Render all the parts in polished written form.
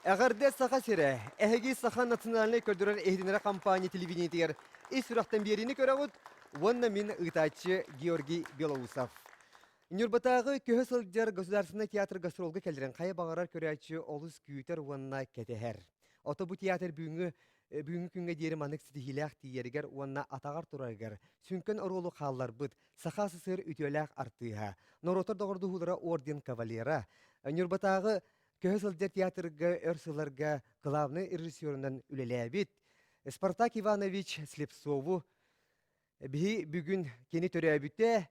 Эҕэрдэ Саха сирэ! Эһиги Саха национальнай көрдөрөр иһитиннэрэр компания телевидениетигэр ис сүрэхтэн биэриини көрөҕүт уонна мин ыытааччы Георгий Белоусов. Ньурбатааҕы көһө сылдьар Государственнай театр гастролга кэлэрин хайа баҕарар көрөөччү олус күүтэр уонна кэтэһэр. Ото бу театр бүгүҥҥү бүгүҥҥү күҥҥэ диэри маннык ситиһиилээх тиийэригэр уонна атаҕар турарыгар сүҥкэн оруолу хаалларбыт Саха СССР үтүөлээх артыыһа, норуоттар доҕордоһуулара орден кавалера, Ньурбатааҕы Көһө сылдьар театрга өр сылларга главнай режиссерунан үлэлээбит Спартак Иванович Слепцову биһи бүгүн кини төрөөбүтэ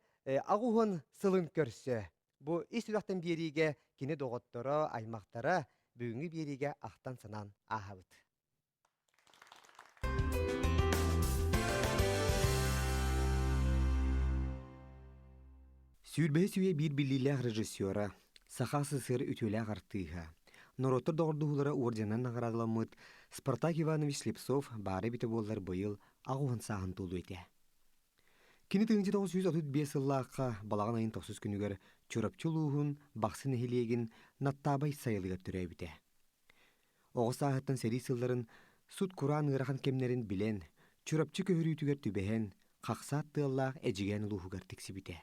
аҕуһун сылын көрсө. Бу ис сүрэхтэн биэриигэ кини доҕотторо, аймахтара бүгүҥҥү биэриигэ ахтан-санаан ааһабыт. Сүүрбэһис үйэ биир биллиилээх режиссера, Саха СССР үтүөлээх артыыһа, норуоттар доҕордоһуулара орденынан наҕараадаламмыт Спартак Иванович Слепцов баара эбитэ буоллар быйыл аҕыс уон сааһын туолуо этэ. Кини 1935 сыллаахха балаҕан ыйын тохсус күнүгэр Чурапчы улууһун Бахсы нэһилиэгин Наттаабай сайылыгар төрөөбүтэ. Оҕо сааһыттан сэрии сылларын сут-кураан ыарахан кэмнэрин билэн, Чурапчы көһөрүүтүгэр түбэһэн, хахсаат тыаллаах Эдьигээн улууһугар тиксибитэ.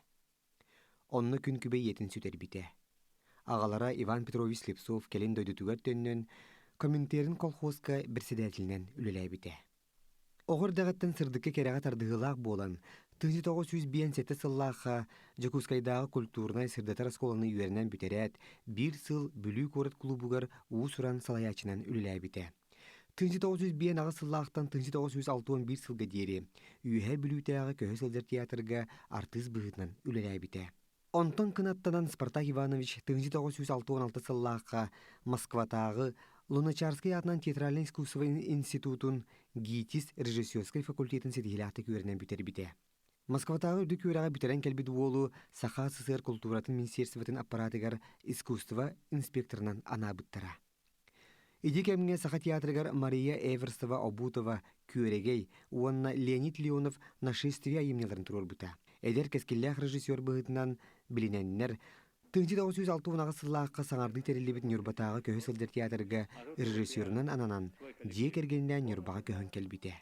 Онно күн күбэй ийэтин сүтэрбитэ. Аҕалара Иван Петрович Слепцов кэлин дойдутугар төннөн, Коминтерн колхозка председателинэн үлэлээбитэ. Оҕо эрдэҕиттэн сырдыкка-кэрэҕэ тардыһыылаах буолан, 1957 сыллаахха Дьокуускайдааҕы культурнай-сырдатар оскуоланы үөрэнэн бүтэрээт, биир сыл Бүлүү куорат клубугар уус-уран салайааччынан үлэлээбитэ. 1958 сыллаахтан 1961 сылга диэри Үөһээ Бүлүүтээҕи көһө сылдьар театрга артыыс быһыытынан үлэлээбитэ. Онтон кынаттанан Спартак Иванович 1966 сыллаахха Москватааҕы Луначарскай аатынан театральнай искусство институтун ГИТИС режиссерскай факультетын ситиһиилээхтик үөрэнэн бүтэрбитэ. Москватааҕы үрдүк үөрэҕи бүтэрэн кэлбит уолу Саха СССР култууратын министерствотын аппаратыгар искусство инспекторынан анаабыттара. Ити кэмҥэ Саха театрыгар Мария Эверстова-Обутова «Күөрэгэй» уонна Леонид Леонов «Нашествие» айымньыларын туруорбута. Эдэр кэскиллээх режиссер быһыытынан билинэннэр, 1968 сыллаахха саҥардыы тэриллибит Ньурбатааҕы көһө сылдьар театрга режиссерунан ананан, дьиэ кэргэнинээн Ньурбаҕа көһөн кэлбитэ.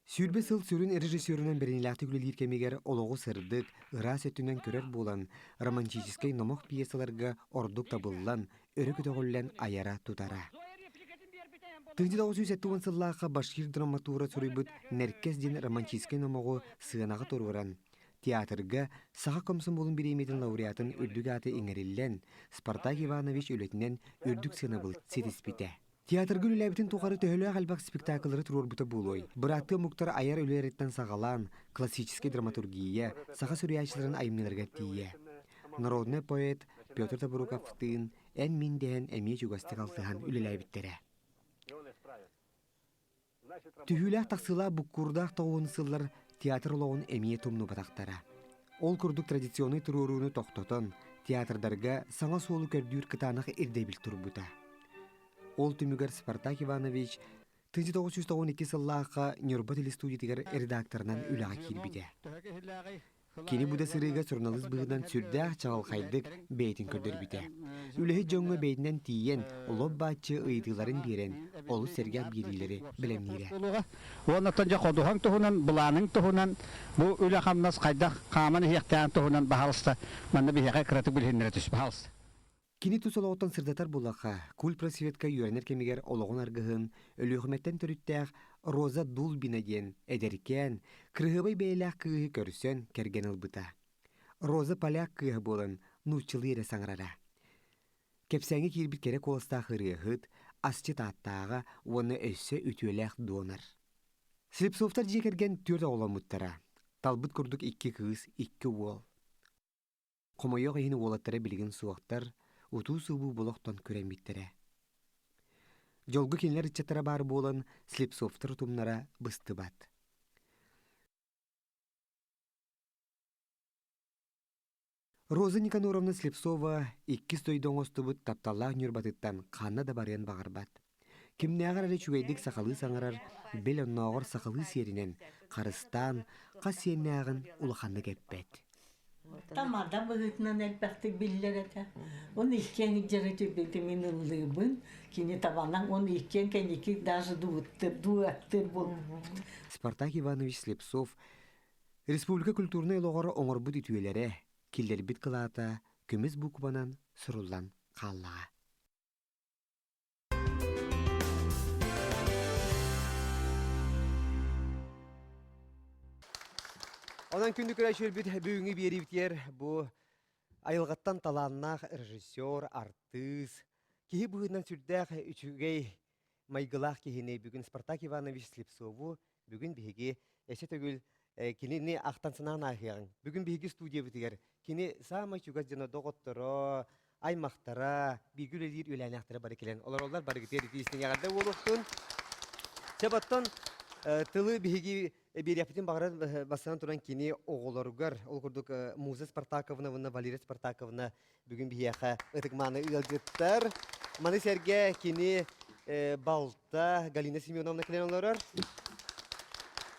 20 сыл сүрүн режиссерунан бэриниилээхтик үлэлиир кэмигэр олоҕу сырдык, ыраас өттүнэн көрөр буолан, романтическай номох пьесаларга ордук табыллан, өрө көтөҕүллэн айара-тутара. 1970 сыллаахха башкир драматура суруйбут «Нэркэс» диэн романтическай номоҕу сыанаҕа туруоран, театрга Саха комсомолун бириэмийэтин лауреатын үрдүк ааты иҥэриллэн, Спартак Иванович үлэтинэн үрдүк сыанабыл ситиспитэ. Театрга үлэлээбитин тухары төһөлөөх элбэх спектакллары туруорбута буолуой? Бырааттыы омуктар айар үлэлэриттэн саҕалаан, классическай драматургия, саха суруйааччыларын айымньыларыгар тиийэ. Народнай поэт Петр Тобуруковтыын эн-мин дэһэн эмиэ чугастык алтыһан үлэлээбиттэрэ. Түһүүлээх тахсыылаах буккуурдаах тоҕуһун сыллар театр олоҕун эмиэ тумнубатахтара. Ол курдук традиционнай туруорууну тохтотон, театрдарга саҥа суолу көрдүүр кытаанах ирдэбил турбута. Ол түмүгэр Спартак Иванович 1992 сыллаахха Ньурба телестудиятыгар редакторынан үлэҕэ киирбитэ. Кини бу да сырыыга суруналыыс быһыытынан сүрдээх чаҕылхайдык бэйэтин көрдөрбүтэ. Үлэһит дьоҥҥо бэйэтинэн тиийэн, лоп-бааччы ыйытыыларын биэрэн, олус сэргэх биэриилэри бэлэмниирэ. Уонна дьэ ходуһаҥ туһунан, былааныҥ туһунан, бу үлэ-хамнас хайдах хааман иһиэхтээҕин туһунан баһаалыста манна биһиэхэ кыратык билиһиннэрэ түс, баһаалыста. Кини тус олоҕуттан сырдатар буоллахха, культпросветка үөрэнэр кэмигэр олоҕун аргыһын Өлүөхүмэттэн төрүттээх Роза Дулбина диэн эдэркээн, кырыһыабай бэйэлээх кыыһы көрсөн кэргэн ылбыта. Роза поляк кыыһа буолан нууччалыы эрэ саҥарара. Кэпсээҥҥэ киирбит кэрэ куоластаах ырыаһыт, асчыт ааттааҕа уонна өссө үтүөлээх донор. Слепцовтар дьиэ кэргэн түөрт оҕоломмуттара. Талбыт курдук икки кыыс, икки уол. Хомойуох иһин уолаттара билигин суохтар, утуу-субуу болохтон күрэммиттэрэ. Дьолго кинилэр ыччаттара баар буолан, Слепцовтар утумнара быстыбат. Роза Никаноровна Слепцова иккис дойду оҥостубут тапталлаах Ньурбатыттан ханна да барыан баҕарбат. Кимнээҕэр эрэ үчүгэйдик сахалыы саҥарар, бэл оннооҕор сахалыы сиэринэн харыстаан, хас сиэннээҕин улаханнык эппэт. Тамада быһыытынан элбэхтик биллэр этэ. Он иккиэн илдьэрэ түбүтү мин ыллыыбын, кини табанан, он иккиэн кэнники даже дуэттыр, дуэттыр буолбут. Спартак Иванович Слепцов республика культурнай олоҕор оҥорбут үтүөлэрэ, киллэрбит кылаата көмүс букванан суруллан хааллаҕа. Онон күндү көрөөччүлэрбит бүгүҥҥү биэриибитигэр бу айылҕаттан талааннаах режиссер, артыыс, киһи быһыытынан сүрдээх үчүгэй майгылаах киһини бүгүн Спартак Иванович Слепцову бүгүн биһиги эсэ төгүл кинини ахтан санаан ааһыаҕыҥ. Бүгүн биһиги студиябытыгар кини саамай чугас дьоно доҕотторо, аймахтара, бииргэ үлэлиир үөлээнээхтэрэ бары кэлэн олороллор. Барыгытыгар итии истиҥ эҕэрдэ буолуохтун. Чэ, оттон тылы биһиги биэриэхпитин баҕарар бастатан туран кини оҕолоругар, ол курдук Муза Спартаковна уонна Валерия Спартаковна бүгүн биһиэхэ ытык-мааны ыалдьыттар. Маны сэргэ кини балта Галина Семеновна кэлэн олорор.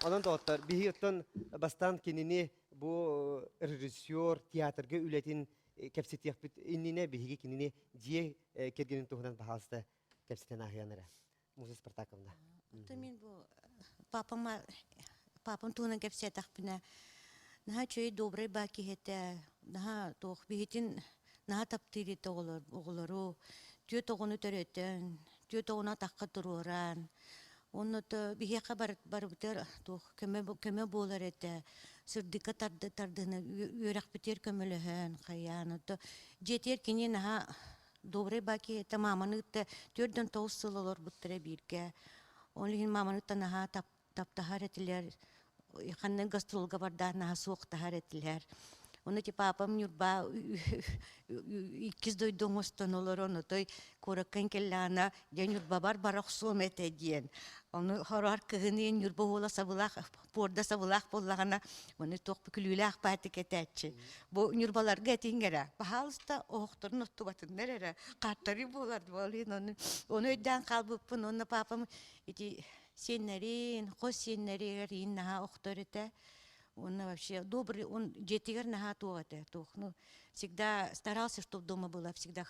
Онон доҕоттор, биһи оттон бастаан кинини бу режиссер театрга үлэтин кэпсэтиэхпит иннинэ биһиги кинини дьиэ кэргэнин туһунан баһаалыста кэпсэтэн ааһыан эрэ. Муза Спартаковна. Мин бу папама папам туһунан кэпсээтэхпинэ наһаа үчүгэй добрый баа киһи этэ наһаа туох биһитин наһаа таптыыр этэ оҕолору түөрт оҕону төрөтөн түөрт оҕону атахха туруоран онно биһиэхэ барыбытыгар туох көмө көмө буолар этэ сырдыкка тардыһына үөрэхпитигэр көмөлөһөн хайаан ото дьиэтигэр кини наһаа добрый баа киһи этэ мааманы кытта 49 сыл олорбуттара бииргэ ол иһин мааманы кытта наһаа таптаһар этилэр ханна гастролга бардаах наһаа суохтаһар этилэр Ону ти папам Ньурба иккис дойду оҥостон олорон отой куораккан кэллэҕинэ дьэ Ньурбабар бара охсуом этэ диэн. Ону хороор кыһыныын Ньурба уола сабылаах пуорда сабылаах буоллаҕына ону туох күлүүлээх баатык этээччи. Бу Ньурбаларга этиҥ эрэ, пожалуйста, оһохторун оттубатыннар эрэ, хааттарыы буолар буолин ону ону өйдөөн хаалбыппын уонна папам ити сиэннэрин, хос сиэннэригэр иин наһаа охтор этэ. Он вообще добрый, он дьиэтигэр наһаа туох этэ, туох, ну, всегда старался, чтобы дома было всегда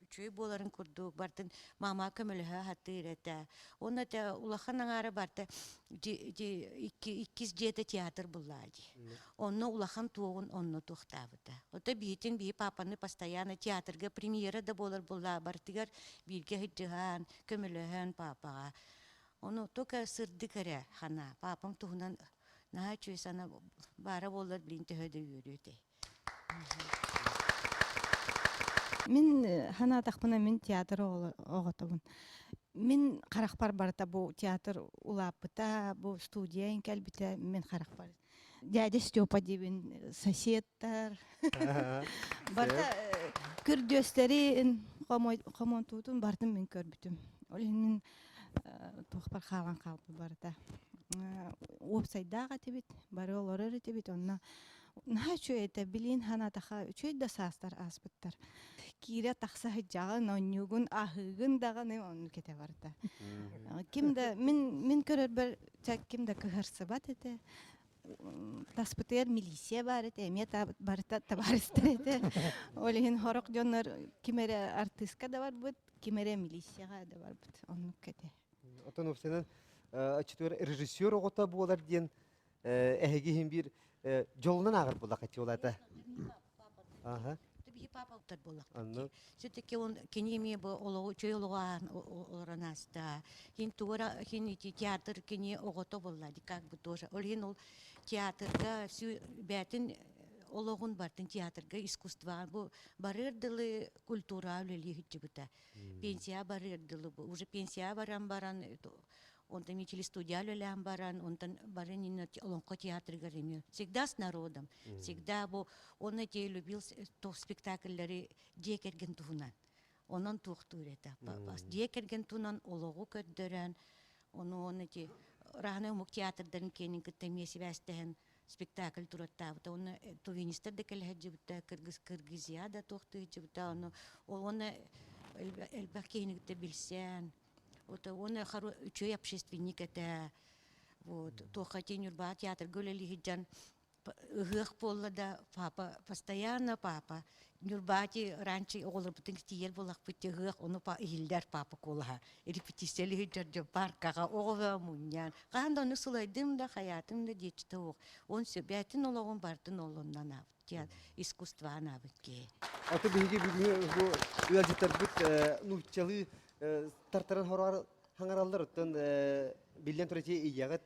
үчүгэй буоларын курдук, бартын мама көмөлөһө сатыыр этэ. Он это улахан аҥаара барта иккис дьиэтэ театр буллаа дии. Онно улахан туоҕун онно туохтаабыта. Ото биһитин биһи папаны постоянно театрга премьера да буолар буллаа бартыгар бииргэ сылдьыһан, көмөлөһөн папаҕа. Ону только сырдык эрэ хана папам туһунан наһаа үчүгэй сана баара буоллар билин төһө да үөрүө этэй. Мин санаатахпына мин театр оҕотобун. Мин харахпар барыта бу театр улааппыта, бу студия кэлбитэ мин харахпар. Дядя Степа диибин соседтар. Барыта күрдүөстэрин, хомонтуутун барытын мин көрбүтүм. Ол иһин мин туохпар хаалан хаалбыт барыта. Уопсайдаах этибит, бары олорор этибит, онно наһаа үчүгэй этэ, билиин санаатаха үчүгэй да саастар ааспыттар. Киирэ тахса сылдьаҕын, оонньуугун, аһыыгын даҕаны оннук этэ барыта. Ким да мин мин көрөрбөр ким да кыһарсыбат этэ. Таспытыгар милиция баар этэ, эмиэ барыта табаарыстар этэ. Ол иһин сорох дьоннор ким эрэ артыыска да барбыт, ким эрэ милицияҕа да барбыт оннук этэ. Оттон уопсайынан оччотугар режиссер оҕото буолар диэн эһиги иһин биир дьолунан ааҕар буоллахха олата. Ага. Биһи папа уттар буоллахпыт. Все-таки он кини эмиэ бу олоҕу үчүгэй олоҕу ааһан олорон ааста. Хин тугара хин ити театр кини оҕото буолла как бы тоже. Ол иһин ол театрга всю бээтин олоҕун бартын театрга искусствоҕа бу барыар дылы культура үлэлии сылдьыбыта. Пенсия барыар дылы бу уже пенсия баран баран онтон мен телестудия үлэлээн баран онтон бары олоҥхо театрыгар эмиэ всегда с народом всегда бу он эти любил спектакльлэри дьиэ кэргэн туһунан онон туохтуур этэ дьиэ кэргэн туһунан олоҕу көрдөрөн ону он эти разные омук театрдарын киэнин кытта эмиэ сибээстэһэн спектакль тураттаабыта уонна тувинистар да кэлэ сылдьыбыта кыргыз кыргызия да туохтуу сылдьыбыта ону уонна элбэх киһини кытта билсэн вот уонна үчүгэй общественник этэ вот туохха тиин Ньурбаҕа театрга үлэлии сылдьан. Ыһыах буолла да папа постоянно папа Ньурбаати раньше оҕолорбутун тиийэр буоллахпыт ыһыах ону иһиллэр папа куолаһа репетициялыы сылдьар дьон паркаҕа оҕо мунньан хаһан да ону сылайдым да хайаатым да диэччитэ суох он сөбээтин олоҕун барытын олоннон аабыт искусство анаабыт киһи. Аты биһиги бүгүн бу ыалдьыттарбыт нууччалыы тартаран хаҥараллар оттон биллэн турар ийэҕит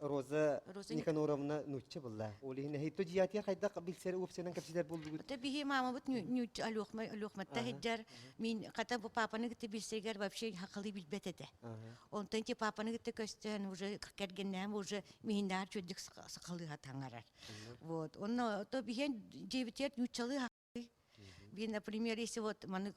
Роза Никаноровна нуучча булла. Ол иһин эһи дьиятия хайдах билсэр уопсайынан кэпсэтэр булдугут? Это биһи мамабыт нуучча Алёхма Алёхматта хеджар мин хата бу папаны кытта билсегер вообще хакалы билбет этэ. Онтон ти папаны кытта көстөн уже кэргеннэм уже миһиннээр чүддүк сахалыы таҥарар. Вот. Онно то биһен дьиэбитигэр нууччалыы Би, например, если вот маны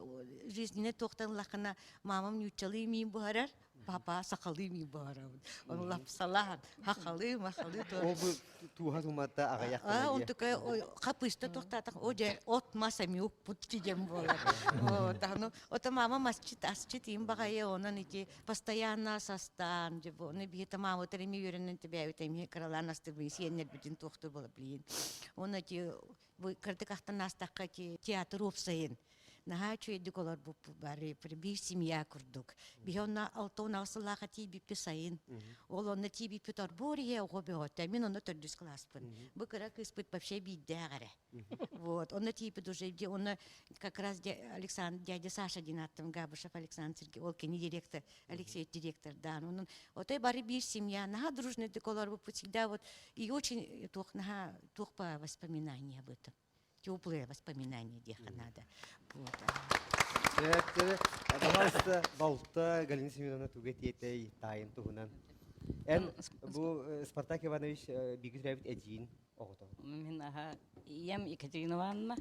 жизненный туохтан лахына мамам нууччалыы миин буһарар, папа сахалыы миин буһарабын. Оны лапсалаан, хахалыы, махалыы Ол бу тууһа туматта аҕыйах А, он такой хапыста тохтаатах, о дьэ, от мас эми укпут диэн буолар. Вот, аны, ото мама масчыт, асчыт им баҕайы, онон ити постоянно састаан, дьэ, бу, оны биһи мамытар эми үөрэнэн тэбээбит эми кыралаан астырбын сиэннэрбитин туохтур буола билин. Оны ити Бу кырдык ахтан аастахха театр уопсайын наһаа үчүгэйдик олорбуппут бары биир семья курдук. Биһи онно 6 сыллаахха тиийбиппит сайын. Ол онно тиийбиппит орбуор иһэ оҕо бөҕөтө. Мин онно төрдүс кылааспын. Бу кыра кыыспыт вообще биирдээх эрэ. Вот. Онно тиийбит уже онно как раз Александр дядя Саша диэн ааттым Габышев Александр Сергеевич ол кини директор Алексей директордаан. Онон отой бары биир семья наһаа дружныйдык олорбуппут всегда вот и очень туох наһаа туох по воспоминания об этом теплые воспоминания диэххэ надо. Вот. Пожалуйста, балта Галина Семеновна туга тиэтэй таайын туһунан. Эн бу Спартак Иванович биги төрөөбүт эдьиин оҕото. Мин аха ийэм Екатерина Ивановна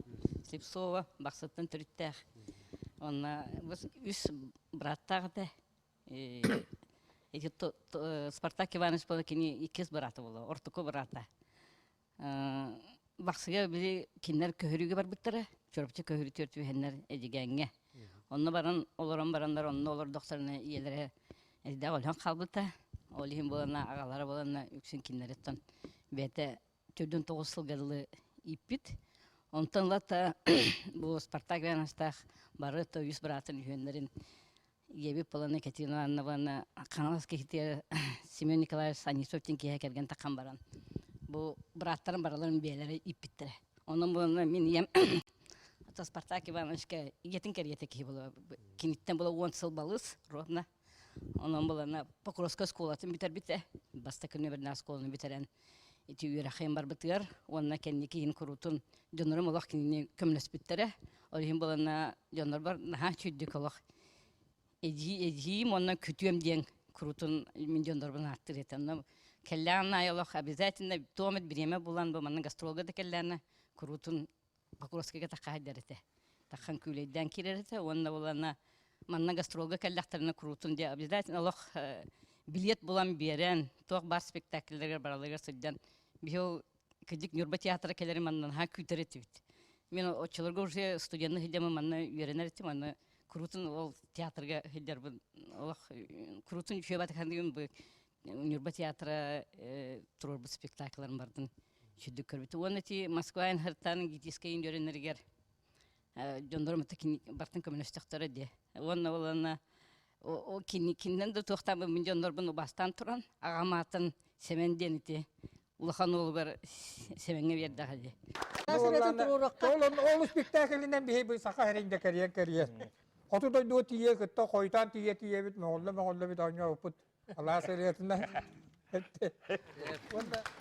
Слепцова Бахсыттан төрүттээх. Онна үс бырааттаах этэ. Эти Спартак Иванович была кини иккис быраата буолла, ортоку быраата. Бахсыга били кинилэр көһөрүүгэ барбыттара, Чурапчы көһөрүү түөртүһэннэр Эдьигээҥҥэ. Онно баран олорон бараннар онно олордохторуна ийэлэрэ элбэх өлөн хаалбыта. Ол иһин буолана аҕалара буолана үксүн кинилэриттэн бэйэтэ төрдүн тоҕус сылга дылы ииппит. Онтон ылата бу Спартак Ивановичтаах бары үс быраатын үһүөннэрин ийэбит буолана Екатерина Ивановна Хаҥалас киһитигэр Семен Николаевич Анисов диэн киһи кэргэн таххан баран бу бырааттарым барыларын бэйэлэрэ ииппиттэрэ. Онон буолана мин ийэм Спартак Ивановичка ийэтин кэриэтэ киһи буола киниттэн буола уон сыл балыс ровно. Онон буолана Покровскай оскуолатын бүтэрбитэ. Бастакы нүөмэрдээх оскуоланы бүтэрэн ити үөрэххин барбытыгар уонна кэнники иһин куруутун дьоннорум олох кинини көмөлөспүттэрэ. Ол иһин буолана дьоннорбор наһаа үчүгдүк олох эдьиий эдьиийим уонна күтүөм диэн куруутун мин дьоннорбун ааттыыр этэ. Онно кэллэҕин аайы олох обязательно туом бириэмэ булан бу манна гастролга да кэллэҕинэ куруутун Покровскайга таххаһайдар этэ. Таххан күүлэйдээн киирэр этэ уонна булана манна гастролга кэллэхтэринэ куруутун дьэ обязательно олох билет булан биэрэн туох баар спектакльлэригэр бараларыгар сылдьан биһи ол кырдьык Ньурба театра кэлэрин манна наһаа күүтэр этибит. Мин оччолорго уже студенны сылдьаммын манна үөрэнэр этим, аны куруутун ол театрга сылдьарбын олох куруутун үчүгэй батыхандыгым бу Ньурба театра туруорбут спектакларын бардын сүрдүк көрбүт. Уонна ити Москва Инхартан ГИТИСкэ үөрэнэригэр дьоннорум бартын көмөлөстөхтөрө диэ. Уонна ол ана кининэн да туохтаабын мин дьоннорбун убаастаан туран аҕам аатын Сэмэн диэн ити улахан уолугар Сэмэҥҥэ биэрдэҕэ дии. Ол спектаклинен биһи саха эринде кэрийэн кэрийэн. Хоту дойдуга тиийэ кытта хойутаан тиийэ тиийэбит моҕолло моҕолло оонньообуппут Алаас ырыатынан.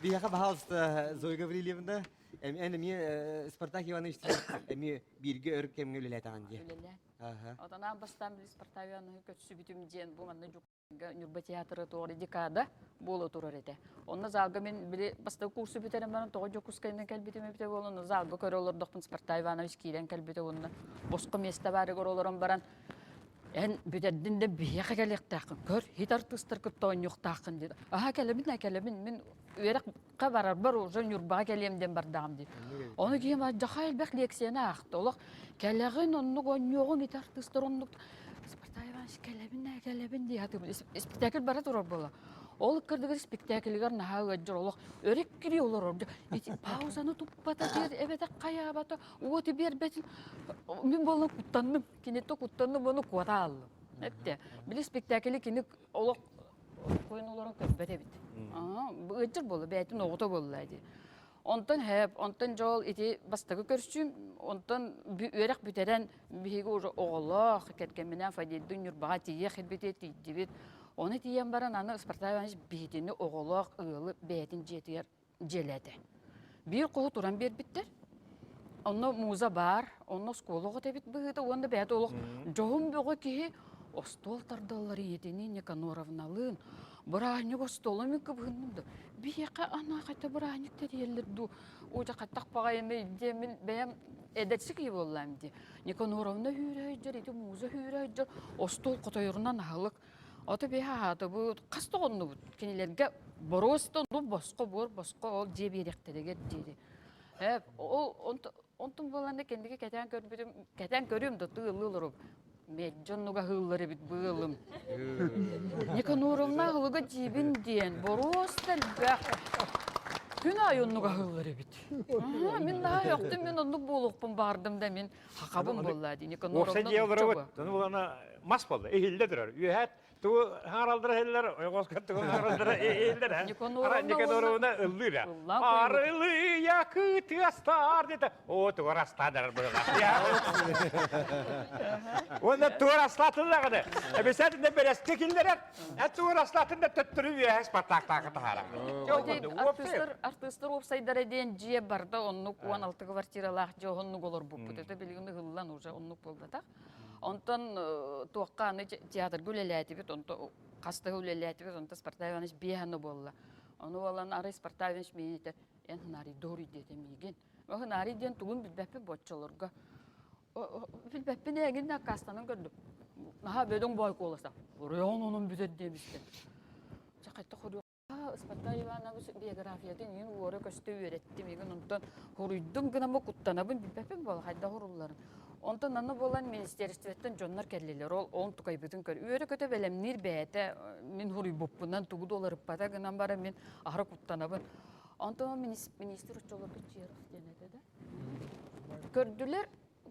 Биһиэхэ, пожалуйста, Зоя Гаврильевна, эн эмиэ Спартак Иванович эмиэ бииргэ өр кэмҥэ үлэлээтэҕин дии. Үлэлээн. Отон аан бастаан били Спартак Ивановиһы көтсүбүтүм диэн бу манна Ньурба театры туора декада буола турар этэ. Онно залга мин били бастакы курсу бүтэрэн баран тоҕо Дьокуускайынан кэлбитим эбитэ буолан онно залга көрө олордохпун Спартак Иванович киирэн кэлбитэ уонна босхо миэстэ баарыгар олорон баран Эн бүтэрдин да биһиэхэ кэлиэхтээххин, көр, хит артыыстар кытта оонньуохтааххын диир. Аһа кэлэбин ээ кэлэбин, мин үөрэххэ барарбар уже Ньурбаҕа кэлиэм диэн бардаҕым диир. Ону киһим дьаха элбэх лекцияны аахта. Олох кэлэҕин оннук оонньуоҕуҥ ити артыыстар оннук Спартак Иванович кэлэбин ээ кэлэбин дии сатыыбын. Испэктээкил бара турар буолла. Ол ыккардыгар спектакльгар наһаа ыалдьар олох өрүккири олорор. Ити паузаны туппата диир эбэтэ хайаабата уоту биэрбэтин мин буолан куттанным. Киниттэн куттанным ону куота ааллым. Эптэ. Били спектакли кини олох койун олорон көрбөт эбит. Ыалдьар буолла, бэйэтин оҕото буолла дии. Онтон хэп, онтон дьол ити бастакы көрсүүм, онтон үөрэх бүтэрэн биһиги уже оҕолоох кэргэмминээн Фадейдыын Ньурбаҕа тиийиэх ирбитигэр тиийдибит. Ону тиийэн баран аны Спартак Иванович биһитини оҕолоох ыалы бэйэтин дьиэтигэр дьиэлээтэ. Биир хоһу туран биэрбиттэр. Онно муза баар, онно оскуола оҕото эбит быһыыта уонна бэйэтэ олох дьоһун бөҕө киһи остуол тардаллар ийэтиниин Никаноровналыын бырааһынньык остуола мин кыбыһынным да биһиэхэ анаа хайта бырааһынньык тэрийэллэр дуу ууча хаттах баҕайыный диэммин бэйэм эдэрси киһи буоллаам дии Никаноровна үүрэ ити муза үүрэ остуол хотойорунан аһылык ото биһи аһаатыбыт хас да хоннубут кинилэргэ боруоста босхо буор босхо ол дьиэ биэриэхтэригэр диэри Ээ, ол онтун буолан да кэнники кэтээн көрбүтүм, кэтээн көрүөм да тыыллыы олорум. Мэлдьи оннуга аһыыллар эбит быылым. Никаноровна аһылыга дьиибин диэн, боруос да элбэх. Күн аайы оннук аһыыллар эбит. Мин наһаа өктүм, мин оннук буолуохпун баҕардым да мин хахабын буолла дии. Никаноровна Уопсай дьиэ олоробут. Ону булана мас буолла, иһиллэ турар. Үөһэт Тугу хаҥаралдара иһиллэр, ойоҕоско тугу хаҥаралдара иһиллэр. Никаноровна ыллыыр. Арылыйа кытыастар диэтэ. О, тугар астадарар быһылаах. Уонна тугар астаатыллаҕына. Эбисээтинэ бэрэскэ киллэрэр. Э тугар астаатында төттөрү үөһэ Спартактааҕы таһаарар. Артыыстар артыыстар уопсайдара диэн дьиэ барда оннук 16 квартиралаах дьиэ оннук олорбуппут. Это билигин ыһыллан уже оннук буолбатах. Онтон туохха аны театрга үлэлээтибит, онто хас да үлэлээтибит, онто Спартак Иванович биэһаны буолла. Ону буолан арай Спартак Иванович миигин этэр, эн хынаарый дуоруй диэтэ миигин. Ол хынаарый диэн тугун билбэппин боччолорго. Билбэппин ээгин да аккаастанан көрдүм. Наһаа бөдөҥ бой куоласа. Оройон онон бүтэр диэбиттэр. Чэ хайта хоруй Спартак Иванович биографиятын иин уора-көстө үөрэттим, игин онтон хоруйдум гынаммын куттанабын билбэппин буола хайдах урулларын. Онтон аны буолан министерствоттан дьоннор кэллилэр, ол он тукайбытын көр. Үөрэ-көтө бэлэмниир бэйэтэ мин хоруйбуппунан тугу да уларыппата гынан баран мин аһара куттанабын. Онтон ол министр оччолорго Черов диэн этэ да. Көрдүлэр,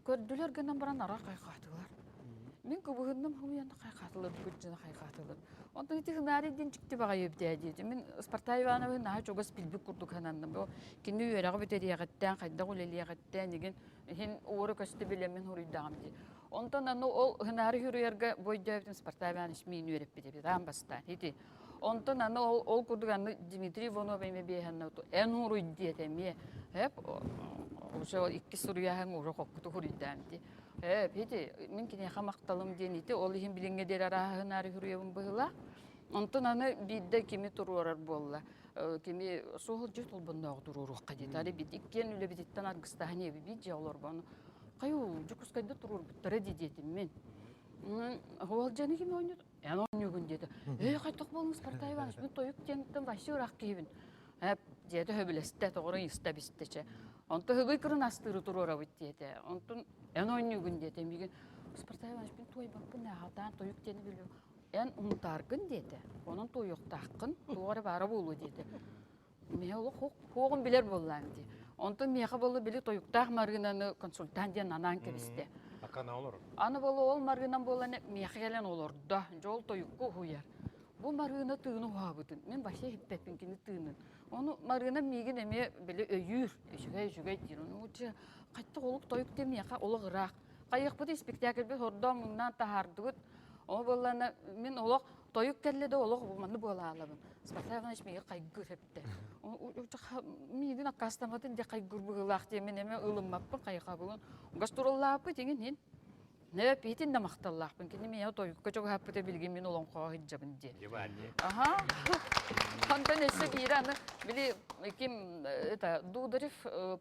Көрдүлэр гынан баран ара хайҕаатылар. Мин кыбыһынным хомуйан хайҕаатылар, кырдьына хайҕаатылар. Онтон ити Хынаарый диэн дьикти баҕайы эбит диэтэ. Мин Спартак Ивановы наһаа чугас билбит курдук сананным. Бу кини үөрэҕи бүтэриэҕиттэн, хайдах үлэлиэҕиттэн, игин иһин уора көстө билэммин хуруйдаҕым дии. Онтон аны ол Хынаары хуруйарга бу өйдөөбүтүм Спартак Иванович миин үөрэппит эбит аан бастаан. Ити. Онтон аны ол, ол курдук аны Дмитрий Иванов эмиэ биэһэннэ эн уруй диэтэ эмиэ. Эп уже икки суруйааһын уже хоккуту хуруйдаан ди. Э, ити мин киниэхэ махталым диэн ити ол иһин билиҥҥэ диэри арааһынаары хуруйабын быһыла. Онтон аны биирдэ кими туруорар буолла. Кими суол дьэ толбоннооҕу туруоруохха диэтэ. Ары бит иккиэн үлэбититтэн аргыстаһан иэби дьэ олорбону. Хайу Дьокуускайда туруорбуттара дии диэтим мин. Уолдьаны ким оонньот? Эн оонньуугун диэтэ. Ээ, хайдах буоллуҥ, Спартак Иванович, мин тойук диэниттэн вообще ыраах киһибин. Эп, диэтэ сөбүлэстэ, тоҕоро ыйыста бистэ чэ. Онто ыгый кырын астыыры туруорабыт диэтэ. Онтун эн оонньуугун диэтэ. Миигин Спартак Иванович, мин туойбаппын ээ, хатаан тойук диэни билбэм. Эн унтааргын диэтэ. Онон туойуохтааххын, туох эрэ баара буолуо диэтэ. Миһэ олох хуоҕун билэр буоллаан дии. Онтон миэхэ буолла били тойуктаах Марыынаны консультант диэн анаан кэбистэ. Акана олорор. Аны буолла ол Марыынан буолан миэхэ кэлэн олордо. Дьэ ол тойукка уһуйар. Бу Марыына тыыны уһаабытын. Мин вообще иһиппэппин кини тыынын. Ону Марыына миигин эмиэ били өйүүр. Үчүгэй үчүгэй диир. Ону дьэ хайтах олук тойук диэн миэхэ олох ыраах. Хайыахпыт спектакльбит хордоон муҥнаан таһаардыбыт. Ол буоллаана мин олох Тойук кэллэ да олох манны буолаалабын. Спартак Иванович миигин хайгыр эптэ. Миигин аккаастамматын дии хайгыр быһыылаах диэн мин эмэ ылыммаппын хайҕабылын. Гастроллааппыт иҥин иһин. Нэ пиитин да махталлаахпын. Кини миэхэ тойукка чугаһаппыта билигин мин олоҥхоҕо сылдьабын диэн. Аха. Онтон өссө биирэ аны били ким это Дударев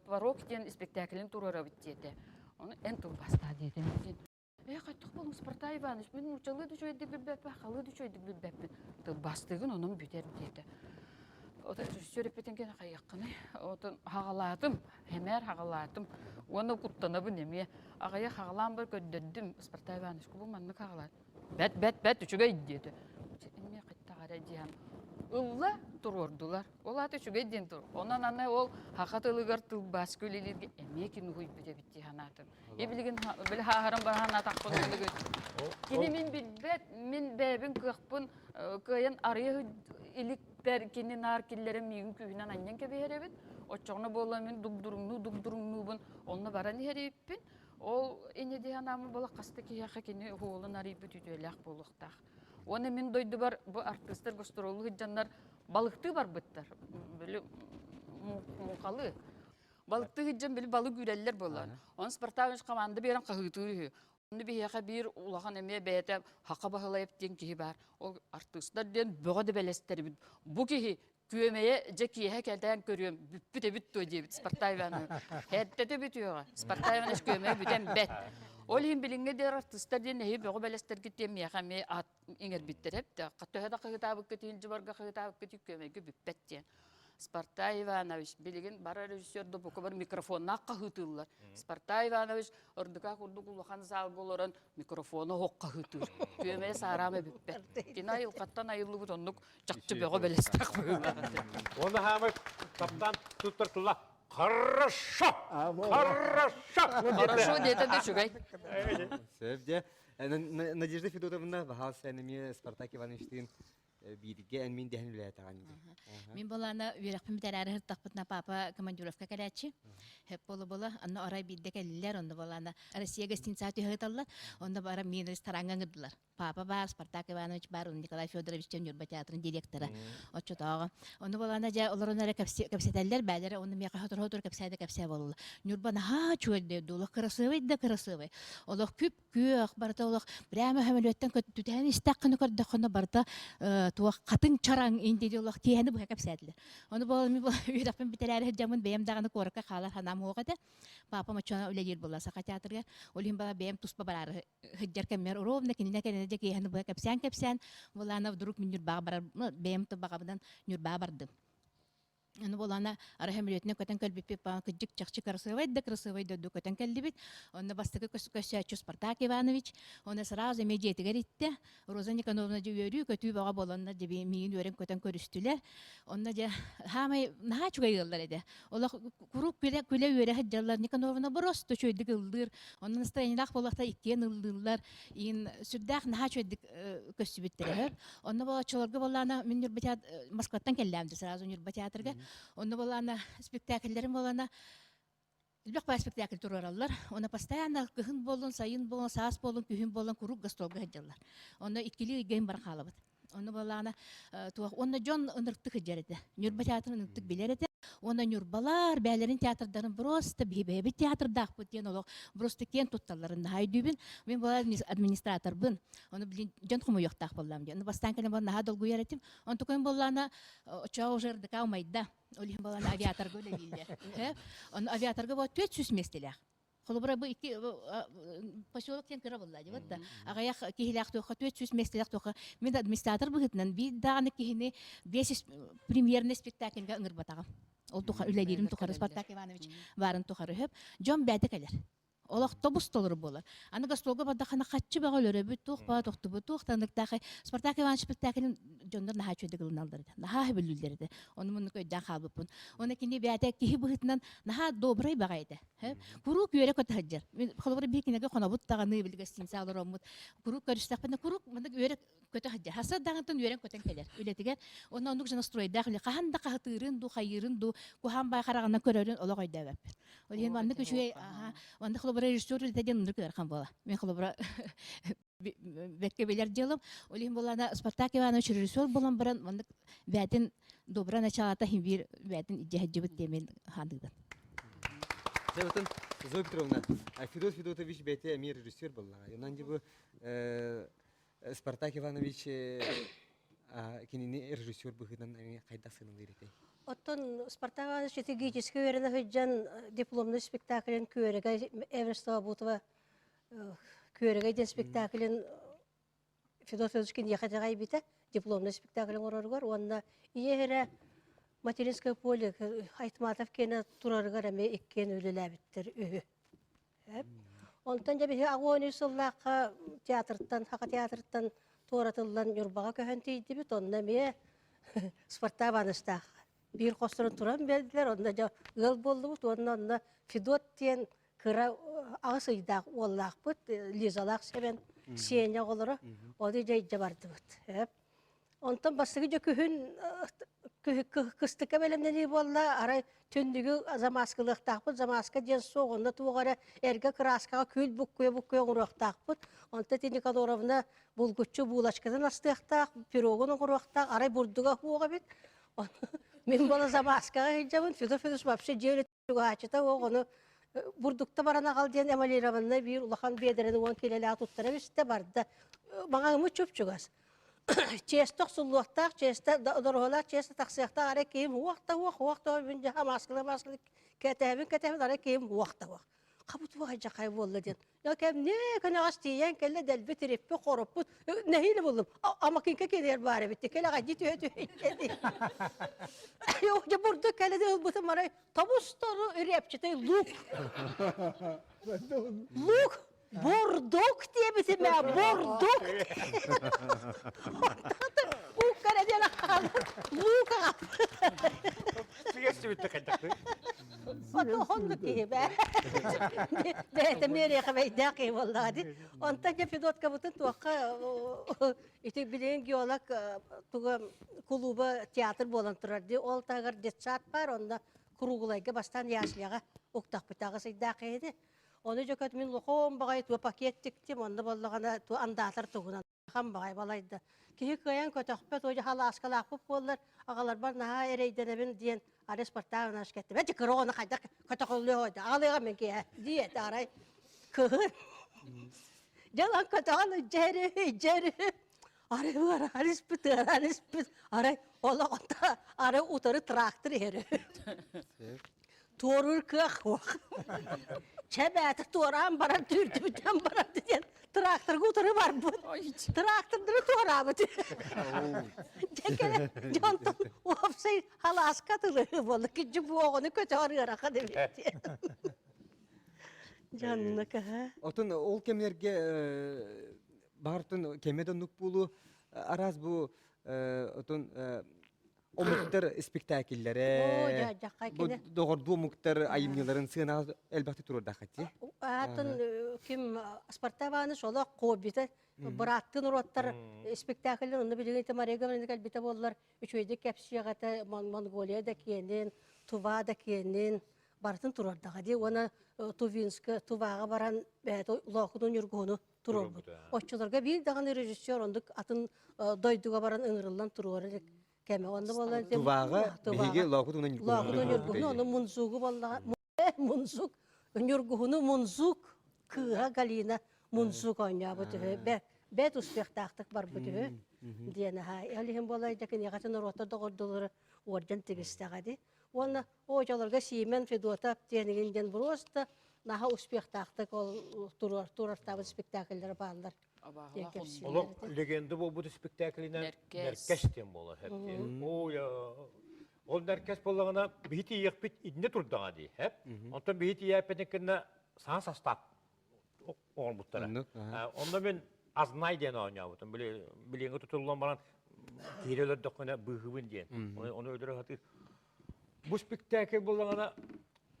порог диэн спектаклин туруорабыт диэтэ. Ону эн тылбаастаа диэтим. Ээ, хайдах буолуҥ, Спартак Иванович, мин нууччалыы да үчүгэйдик билбэппин, халыы да үчүгэйдик билбэппин. Тылбаастыыгын, онон бүтэр диэтэ. Ото режиссер эппитин кэнэ хайыаххыный? Отон хаҕалаатым, хэмээр хаҕалаатым. Уонна куттанабын эмиэ. Аҕыйах хаҕалаан бар көрдөрдүм. Спартак Иванович, бу маннык хаҕалаат. Бэт, бэт, бэт, үчүгэй диэтэ. Эмиэ хаттаҕара диэн. Ылла туруордулар. Ол аата үчүгэй диэн тур. Онон аны ол хаха тылыгар тылбааска үлэлииргэ эмиэ кини уһуйбут эбит дии санаатым. И билигин били хааһаран баран атахпын Кини мин билбэт, мин бэйэбин кыахпын кыайан арыйа иликпэр кини наар киллэрэн миигин күүһүнэн анньан кэбиһэр эбит. Оччоҕуна буолла мин дугдуруҥнуу дугдуруҥнуубун онно баран иһэр эбиппин. Ол ини дии санааммын буола хаста киһиэхэ кини уһуолун арыйбыт үтүөлээх буолуохтаах. Уонна мин дойдубар бу артыыстар гастроллуу сылдьаннар балыктыы барбыттар. Били муҥхалыы. Балыктыы сылдьан били балык үүрэллэр буоллар. Онон Спартакович команда биэрэн хаһыытыыр үһү. Онно биһиэхэ биир улахан эмиэ бэйэтэ Хака Баһылайап диэн киһи баар. Ол артыыстар диэн бөҕө да бэлэстэрбит. Бу киһи күөмэйэ дьэ киэһэ кэтээн көрүөм бүппүт эбит дуо диэбит Спартак Иванович. Эрдэтэ бүтүөҕэ. Спартак Иванович күөмэйэ бүтэн бэт. Ол иһин билиҥҥи диэр артыыстар диэн эһи бөҕө бэлэстэргит диэн миэхэ эмиэ аат иҥэрбиттэр эбит. Төһө да хаһыытаабыккыт иһин дьыбарга хаһыытаабыккыт күөмэйгэ бүппэт диэн. Спартак Иванович билигин бары режиссер да бука бар микрофоннаах хаһыытыыллар. Спартак Иванович ордука курдук улахан залга олорон микрофону оһох хаһыытыыр. Күөмэйэ саараама бүппэт. Кини айылҕаттан айыллыбыт оннук чахчы бөҕө бэлэстээх быһыылаах этэ. Оны хаамай таптаан туттар тыла Хорошо! Хорошо! Хорошо диэтэ да үчүгэй. Сөп дьэ. Надежда Федотовна, баһаалыста эн эмиэ Спартак Ивановичтыын бииргэ эн мин дэһэн үлэлээтэҕин. Мин болаана үөрэхпин бүтэрээри сыртахпытына папа командировка кэлээччи. Хөп боло-боло, онно арай биирдэ кэллилэр, онно болаана Россия гостиницаҕа түһэ ыталлар, онно бара миин рестораҥҥа ыҥырдылар. Папа баар, Спартак Иванович баар, Николай Федорович Ньурба театрын директора оччотооҕу. Ону болаана дьэ олорон эрэ кэпсэтэллэр, бээлэрэ онно миэхэ сотору-сотору кэпсээ да кэпсээ буолла. Ньурба наһаа үчүгэй олох кырасыабай да кырасыабай. Олох күп күөх барыта олох прямо сөмөлүөттэн түтээн истэххинэ көрдөххүнэ барыта туох хатыҥ чараҥ инди олох киэһэни быһа кэпсээтилэр. Ону буолан мин үөрэхпин бүтэрээри сылдьаммын бэйэм даҕаны куоракка хаалар санаам суох этэ. Папам оччоно үлэлиир буолла Саха театрга. Ол иһин бала бэйэм туспа бараары сылдьар кэммэр ровно кининэ кэннэ дьэ киэһэни быһа кэпсээн-кэпсээн буолаана вдруг мин Ньурбаҕа барар бэйэм баҕабынан Ньурбаҕа бардым. Аны буолана арай сөмөлүөтүнэн көтөн кэлбиппит кырдьык чахчы красивай да красивай дойду көтөн кэллибит. Онно бастакы көссөөччү Спартак Иванович, оны сразу эмиэ дьиэтигэр иттэ. Роза Никоновна дьэ үөрүү-көтүү бөҕө буоланнар дьэ миигин үөрэн көтөн көрүстүлэр. Онно дьэ хаамай наһаа үчүгэй ыаллар этэ. Олох куруук күлэ күлэ үөрэ сылдьаллар. Никоновна просто үчүгэйдик ыллыыр. Онно настроениелаах буоллахта иккиэн ыллыыллар. Иин сүрдээх наһаа үчүгэйдик көссүбүттэрэ. Онно болоччуларга боллаана мин Ньурба театр Москваттан кэллэм де сразу Ньурба театрга. Онно боллаана спектакльлерим боллаана элбэх баар спектакль туруораллар. Онно постоянно кыһын буоллун, сайын буоллун, саас буоллун, күһүн буоллун куруук гастролга сылдьаллар. Онно иккилии ыйга иһин баран хаалабыт. Онно буоллаҕына туох уонна дьон ынырыктык сылдьар этэ. Ньурба театрын ынырыктык билэр этэ. Уонна ньурбалар бээлэрин театрдарын просто биһи бэйэбит театрдаахпыт диэн олох просто киэн тутталларын наһаа өйдүүбүн. Мин буолар администраторбын. Ону блин дьон хомуйуохтаах буоллаам диэн. Бастаан кэлэн наһаа долгуйар этим. Онтукайым буоллаана оччоҕо уже РДК умайда. Ол иһин буоллаана авиаторга үлэлииллэр. Ону авиаторга бу 400 миэстэлээх. Холобура бу икки поселок диэн кыра буолла дии да. Аҕыйах киһилээх туохха 400 миэстэлээх туохха мин администратор быһыытынан биир даҕаны киһини биэс премьерный спектакльга ыҥырбатаҕым. Ол туха үлэлиирим тухары Спартак Иванович баарын тухары өһөп дьон бэйэтэ кэлэр. Олох тобус толору буолар. Аны гастролга бардаххына хаччы бөҕө өлөрөбүт, туох баа тохтубут, туох таныктаах. Спартак Иванович спектаклин дьоннор наһаа үчүгэйдик ылыналлар этэ. Наһаа сөбүлүүллэр этэ. Ону муннук өйдөөн хаалбыппын. Оны кини бэйэтэ киһи быһыытынан наһаа добрай баҕай этэ. Куруук үөрэ-көтө сылдьар. Мин холобура биир кинигэ хонобут даҕаны били гостиница олороммут. Куруук көрүстэхпинэ куруук маннык үөрэ көтө сылдьар. Хаса даҕантан үөрэн-көтөн кэлэр үлэтигэр. Онно оннук дьон стройдаах үлэ. Хаһан да хаһытыырын дуу, хайыырын дуу, куһаан баай хараҕынан көрөрүн олох өйдөөбөппүн. Ол иһин маннык үчүгэй, маннык холобура режиссер үлэтэ диэн оннук ыарахан буола. Мин холобура бэккэ билэр дьыалам. Ол иһин буоллаҕына Спартак Иванович режиссер буолан баран маннык бээтин добра началата иһин биир бээтин илдьэ сылдьыбыт диэн хаандыыбын. Дьэ, отон Зоя Петровна, Федот Федотович бэйэтэ эмиэ режиссер буоллаҕа. Онон дьэ бу Спартак Иванович кинини режиссер быһыытынан эмиэ хайдах сыаналыыр этэй? Оттон Спартак Иванович стратегически үөрэнэ сылдьан дипломный спектаклин Күөрэгэй Эверстова Бутова Күөрэгэй диэн спектаклин Федот Федорович киниэхэ итэҕэйбитэ дипломный спектакль оҥороругар уонна ийэ эрэ материнское поле Айтматов киэнэ турарыгар эмиэ иккиэн үлэлээбиттэр үһү. Онтон дьэ биһи аҕыс сыллаахха театртан, Саха театрыттан туоратыллан Ньурбаҕа көһөн тиийдибит. Онно эмиэ Спартак Ивановичтаах биир хосторун туран биэрдилэр, онно дьэ ыал буоллубут уонна онно Федот диэн кыра аҕыс ыйдаах уоллаахпыт, Лизалаах Сэмэн, Сеня оҕолоро, ону дьэ илдьэ бардыбыт. Онтон бастакы дьэ күһүн кыстыкка бэлэмнэнии буолла, арай түннүгү замаскалыахтаахпыт, замаска диэн суох, онно туох эрэ эргэ кырааскаҕа күл буккуйа-буккуйа оҥоруохтаахпыт. Онтон ити Никаноровна булгуччу булочкатын астыахтаах, пирогун оҥоруохтаах, арай бурдуга суох эбит. Мин буола замаскаҕа сылдьабын, Федор Федорович вообще дьиэ үлэтин уох, ону бурдукта баран аҕал диэн эмалированнай биир улахан биэдэрэни уон килэлээх туттара бистэ барда. Маҕаһыммыт чуп-чугас. Чиэстэ охсуллуохтаах, чиэстэ дороһолаах чиэстэ тахсыахтаах, арай киһим уох да уох, уох да мин дьаһа маскыла маскыла кэтэһэбин кэтэһэбин, арай киһим уох да уох. Хабытуох дьахай буолла диэн. Я кэмне көнөҕөс тиийэн кэллэ дэлби тириппи хороппут нэһиилэ буллум. Амакинка кэлэр баар эбит. Кэлэ гади түһэ түһэ. Дьэ бурдук кэлэ ылбытым арай тобус-тору репчатый лук. Лук бурдук диэбитим ээ бурдук. Уккара диэн лук аҕап. Сигэстибитте хайдахты. Оннук киһи бээ. Бэйэтэ миэриэхэ бэйдээх киһи буоллаҕа дии. Онтон дьэ Федоткабытын туохха ити билигин геолог туга кулууба театр буолан турар дии. Ол таһыгар детсад баар, онно круглайга бастаан ясляҕа уктахпытаҕы сыйдаах киһини. Ону дьөкөт мин лохоом баҕайы туо пакет тиктим, онно буоллаҕына туо андаатар тугунан Хам баҕай балайда. Киһи кыайан көтөхпөт, о халааскалаахпыт буоллар, аҕаларбар наһаа эрэйдэнэбин диэн Арес Спартанович кэттим. Эти кыра оҕону хайдах көтөҕүллүө да аҕалыаҕа мин киһи диэт арай кыһын дьалан көтөҕөн дьэри дьэри арай ыарахан испит ыарахан испит арай олоҕунта арай утары трактор иһэр Туоруур кыах суох. Чэ бээтэ туораан баран түүрдүбүтэн баран диэн тракторга утары барбыт. Трактордары туораабыт. Дьэ кэлэн дьонтон уопсай халааска тылы буолла. Кидьи буоҕуну көтөҕөр ыарахан эбит диэн. Дьонно кыһа. Отон ол кэмнэргэ баартын кэмэ да оннук буолуо араас бу отон омуктар спектакльлэрэ бу доҕордуу омуктар айымньыларын сыанаҕа элбэхтик туруордаххыт дии Аатын ким Спартаваны солох хоббита бырааттыы норуоттар спектакльлэр онно билигин Мария Гавриловна кэлбитэ буоллар үчүгэйдик кэпсиэх этэ Монголия да киэнин Тува да киэнин барытын туруордаҕа дии уонна Тувинска Туваҕа баран бэйэтэ Лоокутун Ньургуһуну туруорбут. Оччолорго биир даҕаны режиссер оннук атын дойдуга баран ыҥырыллан туруора илик кэмэ. Онно буолан Туваҕа биһиги Лоокут уна Лоокут Ньургуһуну ону Мунзугу буоллаҕа Мунзук Ньургуһуну Мунзук кыыһа Галина Мунзук оонньообут үһү. Бэт успехтаахтык барбыт үһү диэн аһаа. Ол иһин буолар дьэ киниэхэ норуоттар доҕордуулары орден тигистэҕэ дии. Уонна оочолорго Симен Федотов диэнигин диэн просто наһаа успехтаахтык ол туруор туруортаабыт спектакльлэр бааллар. Олох легенда буолбут спектаклинэн Нэркэс диэн буолар Ой, ол Нэркэс буоллаҕына биһи тиийиэхпит иннэ турдаҕа дии, хэп. Онтон биһи тиийээппитин кэннэ саҥа састаап оҥорбуттара. Онно мин Азнай диэн оонньообутум. Били билиҥҥи тутуллан баран киирэ өлөрдөххүнэ быыһыбын диэн. Ону өлөрө сатыыр. Бу спектакль буоллаҕына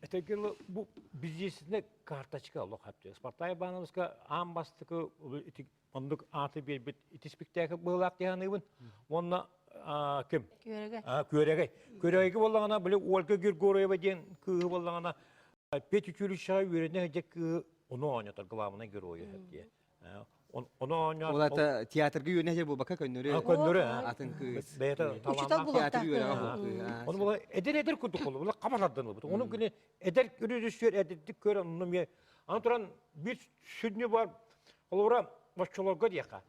этэгил бу бизнесine карточка олох хапты. Спартак Ивановска аан бастакы ити оннук ааты биэрбит ити спектакль быһыылаах дии саныыбын. Уонна ким? Күөрэгэй. Күөрэгэй. Күөрэгэй буоллаҕына били Ольга Григорьева диэн кыыһы буоллаҕына Петя училищеҕа үөрэнэ сылдьар кыыһы ону оонньотор главный геройу диye. Ону оонньоон Ол ата театрга үөрэнэ сылдьар буолбакка көннөрү көннөрү атын кыыс. Бэйэтэ Учутал Театр үөрэҕэ буолбут. Ону була эдэр эдэр курдук буолла. Була хабалардан ылбыт. Ону күнү эдэр режиссер эдэрдик көрөн онну эмиэ аны туран биир сүнньү бар холобура оччолорго диэхэ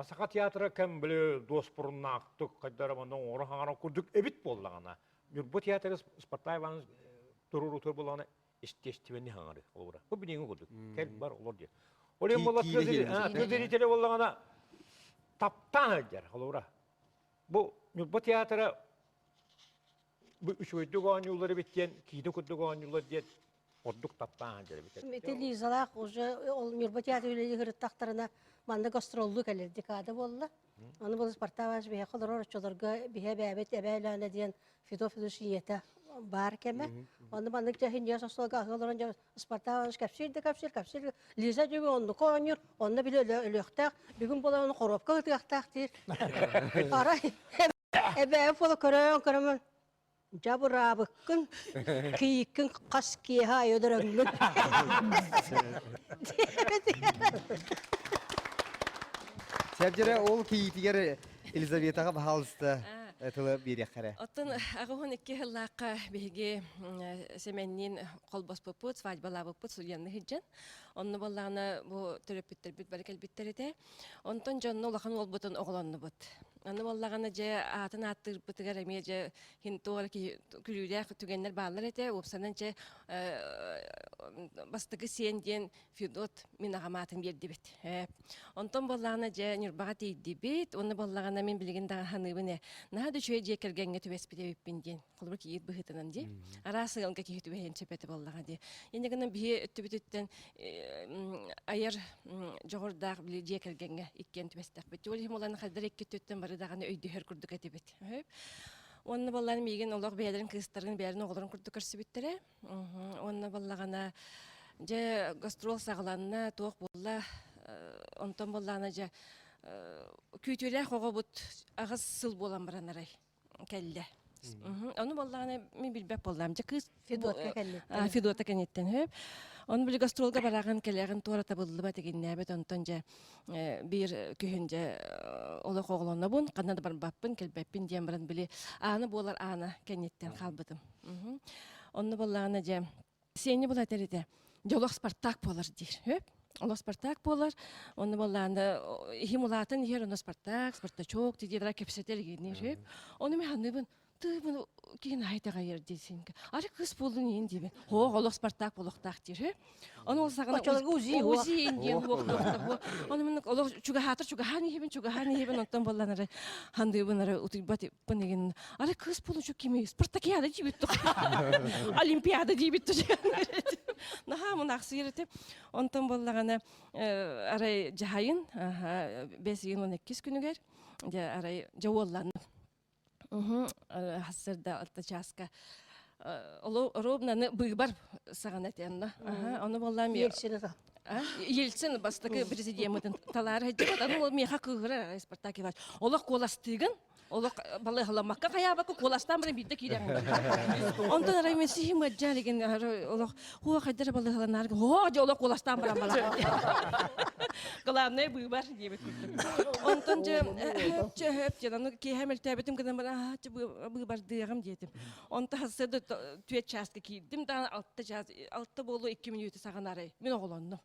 саха театра кэм били дуоспуруннаахтык хайдара манна оҥоро хаҥара курдук эбит буоллаҕына Ньурба театры Спартак Иванович туруорутугар буоллаҕына естественный хаҥары холобура. Бу билиҥҥи курдук. Кэл бар олор диye. Ол иһин буолла тыа зрителэ буоллаҕына таптаан сылдьар холобура. Бу Ньурба театра бу үчүгэйдик оонньууллар эбит диэн киинэ курдук оонньууллар диэн. Ордук таптаан дьэрбит. Ити Лизалаах уже ол Ньурба театр үлэлии сырыттахтарына манна гастроллуу кэлэр декада буолла. Аны бұл Спартак Иванович биһиэхэ олорор оччолорго биһэ бээбит эбээ Өлөөнө диэн Федот Федорович ийэтэ баар кэмэ. Онно маннык дьэ иһин остуолга аһыы олорон дьэ Спартак Иванович кэпсиир да кэпсиир, кэпсиир. Лиза дьүгү оннука оонньуур, онно били өлүөхтээх, бүгүн буолан ону хоруопка ытыахтаах диир. Арай эбээбит буола көрөн көрөмөн дьабыраабыккын, кийиккин хас киэһэ айы өлөрөҥҥүн. Сәбдерэ ол кийиитигэр Елизаветаҕа баһаалыста тылы биэриэххэрэ. Оттон аҕыһын икки сыллаахха биһиги Сэмэнниин холбоспуппут, свадьбалаабыппыт судьяны сылдьан. Онно буоллаҕына бу төрөппүттэрбит бары кэлбиттэр этэ. Онтон дьонно улахан уолбутун оҕолоннубут. Аны буоллаҕына дьэ аатын ааттыырбытыгар эмиэ дьэ хин туох киһи күлүүлээх түгэннэр бааллар этэ. Уопсанан дьэ бастакы сиэн диэн Федот мин аҕам аатын биэрдибит. Онтон буоллаҕына дьэ Ньурбаҕа тиийдибит. Уонна буоллаҕына мин билигин даҕаны саныыбын ээ. Наһаа да үчүгэй дьиэ кэргэҥҥэ түбэспит эбиппин диэн. Холобур кийиит быһыытынан дии. Араас ыалга киһи түбэһиэн сөп этэ буоллаҕа дии. Инньэ гынан биһи өттүбүтүттэн айар дьоҕурдаах били дьиэ кэргэҥҥэ иккиэн түбэстэхпит. Ол иһин буолан хайдар икки өттүттэн бары даҕаны өйдөһөр курдук этибит. Уонна буоллаан миигин олох бэйэлэрин кыыстарын, бэйэлэрин оҕолорун курдук көрсүбүттэрэ. Уонна буоллаҕына, дьэ, гастрол саҕаланна, туох буолла, онтон буоллаҕына дьэ, күүтүүлээх оҕобут аҕыс сыл буолан баран арай кэллэ. Ону буоллаҕына мин билбэт буоллаам. Дьэ кыыс Федотка кэнниттэн. Федота кэнниттэн хөп. Ону били гастролга бараҕын кэлэҕин туора табыллыбат игиннээбит онтон дьэ биир күһүн дьэ олох оҕолонобун ханна да барбаппын кэлбэппин диэн баран били аана буолар аана кэнниттэн хаалбытым. Онно буоллаҕына дьэ сиэнньэ була этэр этэ дьэ олох Спартак буолар диир. Хөп? Олох Спартак буолар. Онно буоллаҕына иһим улаатан иһэр онно Спартак, Спартачок диэдара кэпсэтэр игинниир. Хөп? Ону мен ханныбын тыыбын киһин аһайтаҕайар диэсинка. Ары кыыс буоллун иин диибин. Хоох олох Спартак болохтаах диир. Ону ол саҕана Очолорго УЗИ УЗИ индиэн хуох Ону мен олох чугаһаатар чугаһаан иһибин чугаһаан иһибин онтон боллан ары хандыыбын ары утуйбат иппын Ары кыыс буолун кими Спартакиада диибит Олимпиада диибит Наһаа мунаахсыйар этим. Онтон боллаҕына арай дьаһайын бэс ыйын он иккис күнүгэр дьэ арай дьэ уолланным. Хассырда алта чааска ровно быыбар саҕана этэнна. Ону боллаам Ельцин бастакы президеммытын талаары сылдьыбыт. Аны ол миэхэ кыыһырар Спартак Иванович. Олох куоластыыгын, олох балыыһаламмакка хайаабакка куоластаан баран биирдэ киирэҕин. Онтон арай мен сиһим ыаддьаан деген олох хуа хайдара балыыһаланаар хоо дьэ олох куоластаан баран балаҕан. Главное быыбар диэбит курдук. Онтон дьэ хөп хөп диэн аны киэһэ мөлтөөбүтүм гынан баран быыбардыаҕым диэтим. Онто сарсыарда түөрт чааска киирдим даҕаны алта чаас алта буолуо икки мүнүүтэ саҕана арай мин оҕолоннум.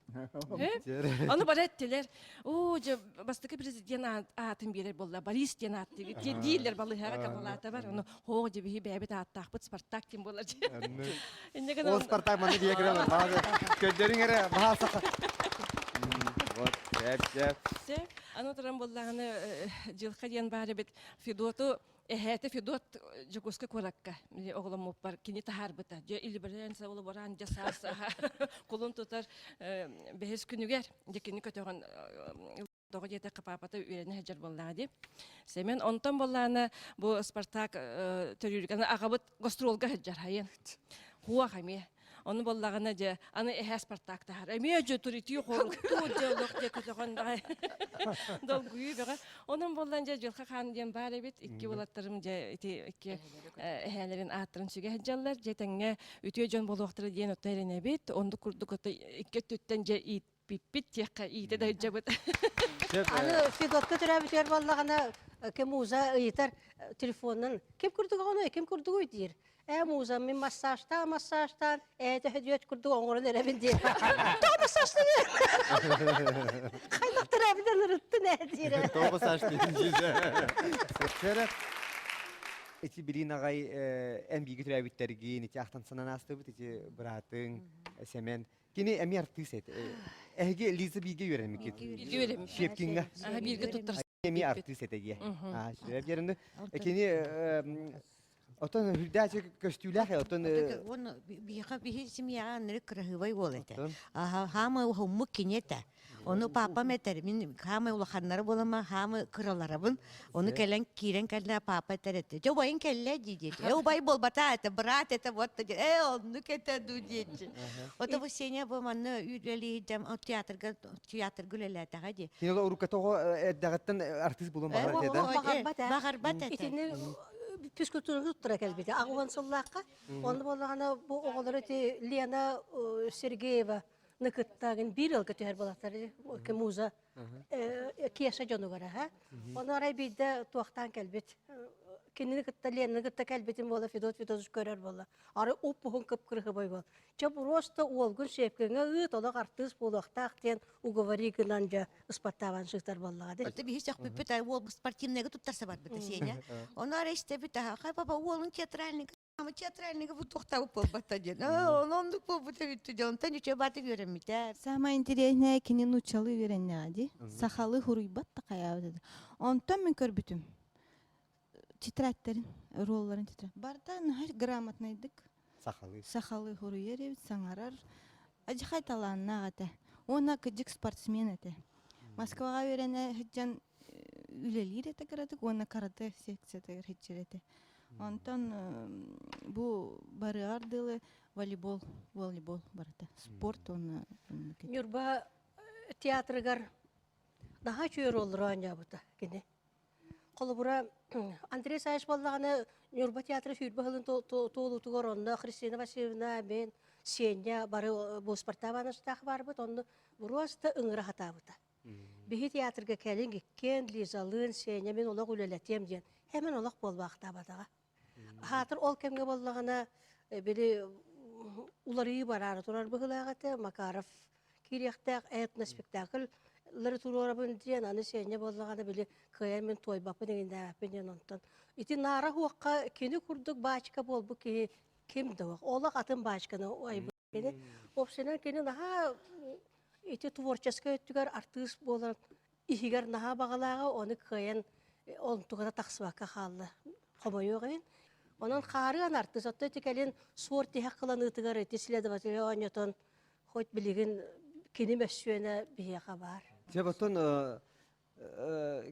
Ону бары эттилэр оо дьэ бастакы президент аатын биэрэр буолла Борис диэн ааттыыр дииллэр балыыһаҕа капалаата бар ону хоо дьэ биһи бэйэбит ааттаахпыт Спартак диэн буолар Ол Спартак манна дии кэлэн көрдөрүҥ эрэ баһаа саха Вот, сеп, сеп. Сеп. Аны туран буоллаҕына дьылха диэн баар эбит Федоту эһээтэ Федот Дьокуускай куоракка оҕоломмуппар кини таһаарбыта. Дьэ илибирэн сабылыбараан дьэ саас кулун тутар бэһис күнүгэр дьэ кини көтөҕөн тоҕо диэтэххэ паапата үөрэнэ сылдьар буоллаҕа дии. Сэмэн онтон буоллаҕына бу Спартак төрүүрүгэн аҕабыт гастролга сылдьар хайын. Хуах эмиэ. Ону буоллаҕына дьэ аны эһээ Спартак таһар. Эмиэ дьэ туритии хоруктуу дьэ олох дьэ көтөҕөн баҕай долгуйуу бөҕө. Онон буоллан дьэ Дьылха хаан диэн баар эбит. Икки уолаттарым дьэ ити икки эһээлэрин ааттарын сүгэ сылдьаллар. Дьэ тэҥҥэ үтүө дьон буолуохтара диэн отто эрэнэбит. Оннук курдук ото икки өттүттэн дьэ ииппиппит диэххэ иитэ да сылдьабыт. Аны Федотка төрөөбүтүгэр буоллаҕына ким муза ыйытар телефонунан ким курдук оҕону ким курдугуй диир. Ээ муза мин массажтаан массажтаан ээ төһө курдук оҥорон эрэбин диир. Тоҕо массажтаныр? Хайдах төрөөбүтэн ырыттын ээ диирэ. Тоҕо массажтыын диир. Ити билин аҕай эн бииргэ төрөөбүттэргин ити ахтан санаан аастыбыт ити быраатыҥ Сэмэн Кини эмиэ артыыс этэ. Эһиги Лиза бииргэ үөрэммиккит. Бииргэ үөрэммит. Щепкиҥҥа. Бииргэ туттарсыбыт. Эмиэ артыыс этэ дии. Кини. Отон үрдээчи көстүүлээх отон Уон биһиэхэ биһи семьяҕа аннары кыраһыыбай уол этэ. Хаамай уһуммут кини этэ. Ону папам этэр, мин хаамай улаханнара буолама, хаамай кыраларабын. Ону кэлэн киирэн кэллэ папа этэр этэ. Дьэ убайын кэллэ дии диэчи. Э убай буолбата это брат это вот э оннук этэ дуу диэчи. Ото бу Сеня бу манна үлэлиһидем театрга театрга үлэлээтэҕэ дии. Кини урукката оҕо эрдэҕиттэн артист буолуон баҕарар этэ да? Баҕарбат ээ. Баҕарбат этэ. Итини физкультураны туттара кэлбитэ. Аҕуһан сыллаахха. Онно буоллаҕына бу оҕолор ити Лена Сергеева кыттагын биир ыалга түһэр буолаттар муза Кеша дьонугар аха. Ону арай биирдэ туохтаан кэлбит. Кинини кытта Ленаны кытта кэлбитим буола Федот Федотович көрөр буолла. Ары уп-уһун кып-кырыһыбай буол. Чэ просто уолгун сиэпкэҥэ ыыт олох артыыс буолуохтаах диэн уговори гынан дьэ ыспаттаабан сыытар буоллаҕа дии. Это биһи сөхпүппүт уол спортивныйга туттарса барбыта Сеня. Ону арай истэбит хай папа уолун театральный Ама театральныйга бу туохтаабыт буолбатта диэн. Оннук буолбута бүттү диэн. Онтон үчүгэй баатык үөрэммитэ. Самое интересное кини нууччалыы үөрэннэҕэ дии. Сахалыы хуруйбат да хайаабыт этэ. Онтон мин көрбүтүм. Тетрадьтарын, ролларын тетрадь. Барыта наһаа грамотнайдык Сахалыы. Сахалыы хуруйар эбит, саҥарар. Адьахай талааннаах этэ. Уонна кырдьык спортсмен этэ. Москваҕа үөрэнэ сылдьан үлэлиир этэ кыратык уонна карате секциятыгар сылдьар этэ. Онтон бу барыар дылы волейбол, волейбол барыта. Спорт уонна Ньурба театрыгар наһаа үчүгэй роллары оонньообута кини. Холобура, Андрей Саевич буоллаҕына Ньурба театра сүүрбэ сылын туолуутугар онно Христина Васильевна, мен, Сеня бары бу спартаванастаах барбыт, онно буруоста ыҥыра хатаабыта. Биһи театрга кэлин иккиэн Лизалыын, Сеня мин олох үлэлэтиэм диэн хэмэн олох буолбаахтаабатаҕа. Хаатыр ол кэмҥэ буоллаҕына били уларыйыы бараары турар быһыылаах этэ. Макаров киириэхтээх этноспектакль лары туруорабын диэн аны Сеня буоллаҕына били кыайан мин туойбаппын иҥиннээбэппин диэн онтон ити наара уохха кини курдук баачка буолбут киһи ким да суох. Олох атын баачканы айбыт кини. Общинан кини наһаа ити творческай өттүгэр артыыс буолан иһигэр наһаа баҕалааҕа, ону кыайан онтугата тахсыбакка хаалла. Хомойуох иһин. Онон хаарыан артыыс, оттон ити кэлин суор тиһэх кыланыытыгар ити следователь оонньотон, хоть билигин кини мөссүөнэ биһиэхэ баар. Дьэ, оттон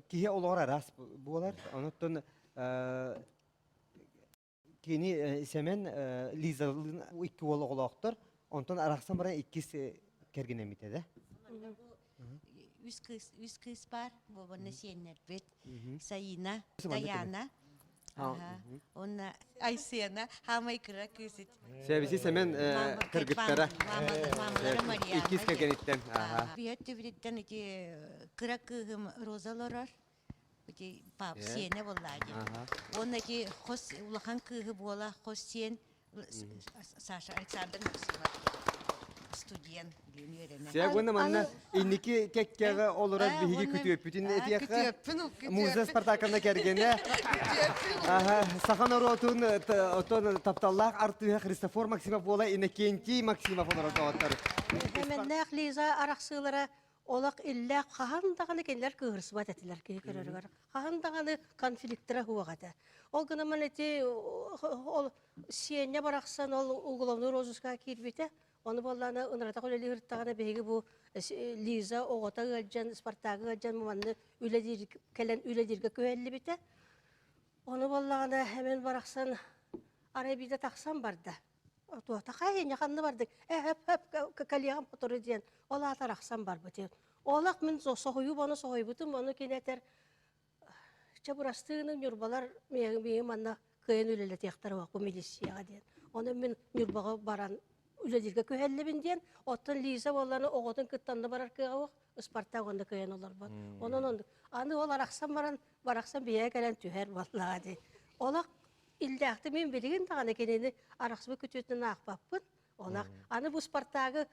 киһи олоҕор араас буолар. Онуттан Кини Сэмэн Лизалыын икки уол оҕолоохтор, онтон арахсан баран иккис кэргэнэммитэ да. Үс кыыс, үс кыыс бар, буобанна сиэннэрбит. Саина, Даяна, Онна Айсена, хаамай кыра кыыс. Сэбиси Сэмэн кыргыттара. Мамалара Марьяна. Иккис кэргэниттэн. Биһэт түбүтүттэн ити кыра кыыһым Роза олорор. Ити пап сиэнэ буоллаа дии. Уонна ити хос улахан кыыһы буола хос сиэн Саша Александр Максимов студент диэн үөрэнэр. Сэ уонна манна инники кэккэҕэ олорор биһиги күтүөппүтүн этиэххэ Муза Спартаковна кэргэнэ саха норуотун оттон тапталлаах артыыһа Христофор Максимов буола Иннокентий Максимов олорор доҕоттор. Эмэннээх Лиза арахсыылара Олох иллээх хаһан даҕаны кинилэр кыыһырсыбат этилэр киһи көрөрүгэр. Хаһан даҕаны конфликтара суох этэ. Ол гынан ити ол Сиэнньэ барахсан ол уголовный розыскаҕа киирбитэ. Ону буоллаҕына ыҥыратах үлэлии сырыттаҕына биһиги бу Лиза оҕото ыалдьан, Спартагы ыалдьан манна үлэлиир кэлэн үлэлииргэ күһэллибитэ. Ону буоллаҕына эмэн барахсан арай биирдэ тахсан барда. Туотахай инньэ ханна бардык э хөп хөп кэлиэҕим сотору диэн ол аата арахсан барбыт олох мин соһуйуу ону соһуйбутум ону кини этэр чэ бырастыыны ньурбалар миигин манна кыайан үлэлэтиэхтэрэ бу милиссияҕа диэн ону мин ньурбаҕа баран үлэлииргэ күһэллибин диэн оттон Лиза буолланы оҕотун кытта онно барар кыаҕа суох Спартак онно кыайан олорбот онон оннук аны ол арахсан баран барахсан биһиэхэ кэлэн түһэр буоллаҕа дии олох Иллээхтик мин билигин даҕаны кинини арахсыбыт күтүөтүнэн аахпаппын. Олох аны бу Спартагы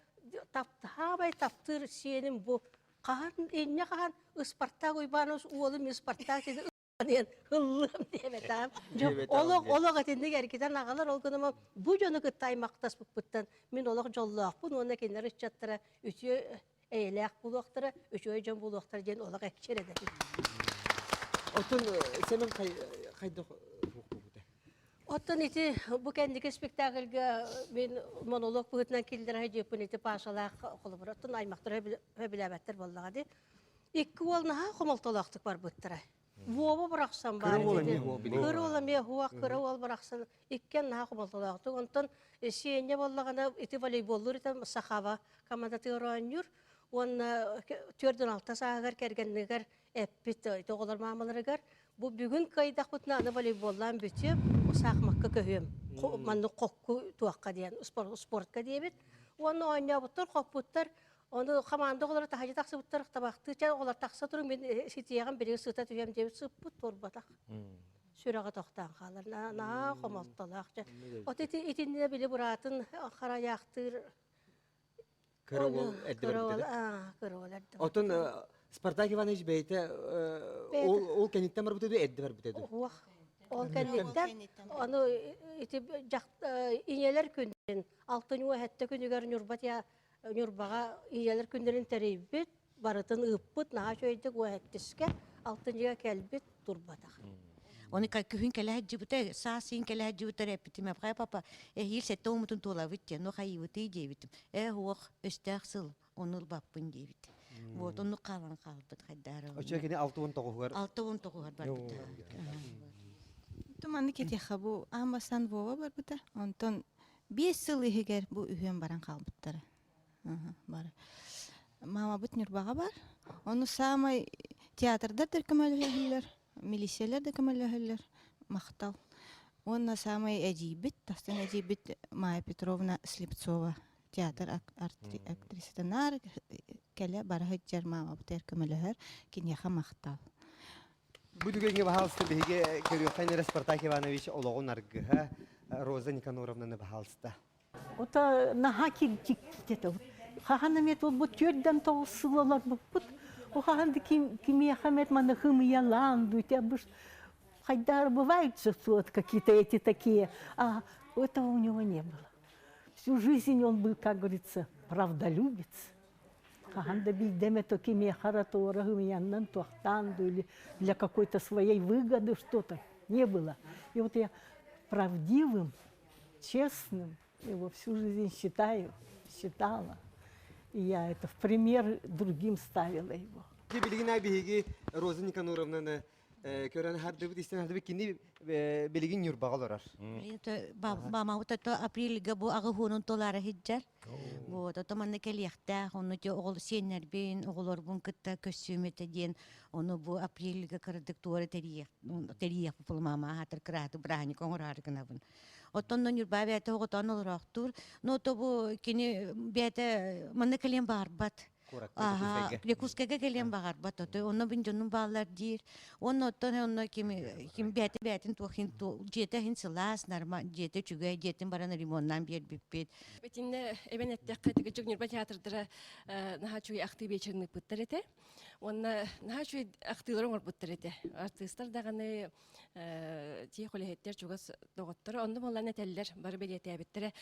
таптаабай таптыыр сиэним бу хаһан инньэ хаһан Спартак Уйбаанабыс уолум мин Спартак диэн диэн ыллыам диэбэтэҕим. Олох олох итинник эргитэн аҕалар ол гынан бу дьону кытта аймахтаспыппыттан мин олох дьоллоохпун уонна кинилэр ыччаттара үтүө эйэлээх буолуохтара, үчүгэй дьон буолуохтара диэн олох экчир эдэбин. Оттон Сэмэн хайдах буолбута? Оттон ити бу кэнники спектакльга мин монолог быһыытынан киллэрэ сылдьыппын ити Пашалаах холобура оттон аймахтара сөбүлээбэттэр буоллаҕа дии. Икки уол наһаа хомолтолоохтук барбыттара. Вова барахсан баар ити. Кыра уол эмиэ уох, кыра уол барахсан иккиэн наһаа хомолтолоохтук. Онтон Сеня буоллаҕына ити волейболлуур ити Сахава командатыгар оонньуур. Уонна 46 сааһыгар кэргэннигэр эппит ити оҕолор маамаларыгар бу бүгүн кыайдахпытына аны волейболлаан бүтүөм, саахымакка көһүөм. Маннык хокку туохха диэн, спортка диэбит. Уонна оонньообуттар, хоппуттар. Ону хамаанда оҕолоро таһырдьа тахсыбыттар, табахтыы чэ оҕолор тахса турун мин ситиэҕим билигин сыта түһүөм диэбит сыппыт туорбатах. Сүрэҕэ тохтоон хаалар. Наһаа хомолтолоох. От ити итиннэ били быраатын харайаахтыыр Кыра уол эрдэ барбыта. Кыра уол эрдэ. Оттон Спартак Иванович бэйэтэ ол ол кэнниттэн барбыта дуу, эрдэ барбыта дуу? Уох. Ол кэнниттэн ону ити ийэлэр күннэрин алтынньы сэттэ күнүгэр Ньурба Ньурбаҕа ийэлэр күннэрин тэрийбит, барытын ыыппыт, наһаа үчүгэйдик уоһэттискэ алтынньыга кэлбит, турбатах. Оны күһүн кэлэ сылдьыбыта, саас син кэлэ сылдьыбыта эппитим, хайа папа, эһиил сэттэ уоммутун туолабыт диэн, ну хайыыбытый диэбитим. Ээ, уох, өстөөх сыл, ону ылбаппын диэбит. Вот, оннук хаалан хаалбыт хайдары. Оччо кини 69-угар 69-угар барбыта. Туманны кетиэхэ бу аан бастаан Вова барбыта. Онтон 5 сыл иһигэр бу үһүөн баран хаалбыттара. Бар. Мамабыт Ньурбаҕа бар. Ону саамай театрдар да көмөлөһөллөр, милициялар да көмөлөһөллөр. Махтал. Уонна саамай эдьиийбит, тастан эдьиийбит Майя Петровна Слепцова театр актрисата наар кэлэ бара сылдьар мамабытыгар көмөлөһөр. Киниэхэ махтал. Бу түгэҥҥэ баһаалыста биһиги көрүөххэ эрэ Спартак Иванович олоҕун аргыһа Роза Никаноровнаны баһаалыста. Ота наһаа кирдьиккитэ Хаһан эмиэ бу түөрдэн тоҕус сыл олорбуппут. О хаһан да кимиэхэ эмэ маны хымыйалаан дуу, хайдаар бывают же вот какие-то эти такие, а этого у него не было. Всю жизнь он был, как говорится, правдолюбец. Хаһан да биирдэ то кимиэхэ эрэ туора хымыйаннан туохтаан дуу или для какой-то своей выгоды что-то не было. И вот я правдивым, честным его всю жизнь считаю, считала. И я это в пример другим ставила его. Билигин биһиги Роза Никаноровнаны көрөн хардыбыт истэн хардыбыт кини билигин Ньурбаҕа олорор. Мамабыт ото апрельга бу аҕы хуонун толаара сылдьар. Вот, ото манна кэлиэхтээх, ону те оҕол сиэннэрбин, оҕолорбун кытта көссүөм этэ диэн, ону бу апрельга кырдык туора тэрийиэх тэрийиэх мама аһатар кырааты бырааһынньык оҥороору гынабын. Оттон Ньурба бэйэтэ оҕотоон олороохтуур. Но то бу кини бэйэтэ манна кэлиэн баарбат. Куоракка Якутскайга кэлиэн баҕарбат ото онно бин дьонум бааллар диир. Уонна оттон онно ким ким бэйэтэ бэйэтин туохин дьиэтэ иһин сылаас норма дьиэтэ үчүгэй дьиэтин баран ремоннаан биэрбиппит. Итиннэ эбэн эттэххэ Тыгыдьык Ньурба театрдара наһаа үчүгэй ахтыы биэчэрин ыыппыттар этэ. Уонна наһаа үчүгэй ахтыылары оҥорбуттар этэ. Артыыстар даҕаны тиэх үлэһиттэр чугас доҕотторо онно буоллан этэллэр бары бэлиэтээбиттэрэ.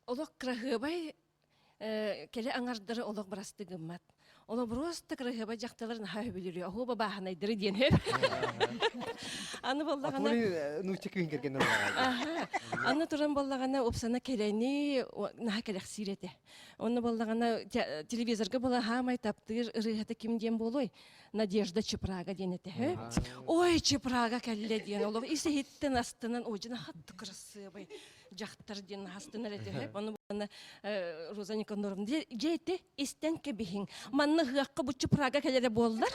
Олох кыраһыабай кэлэ аҥардары олох бырасты гыммат. Оно просто кыраһыаба дьахталар наһаа өбүлүрү, оһуоба бааһынайдары диэн хөп. Аны боллаҕына нуучча күн кэргэн Аны туран боллаҕына упсана кэлэни наһаа кэлэхсиир этэ. Онно боллаҕына телевизорга була хаамай таптыыр ырыаһыта ким диэн буолуой? Надежда Чепрага диэн этэ. Ой, Чепрага кэллэ диэн олох ис иһиттэн астынан ожина хатты кырасыабай дьахтар диэн астынар этэ. Ону буолана Роза Никоноровна дьэ ити истэн кэбиһиҥ. Манна ыһыахха бу Чепрага кэлэрэ буоллар,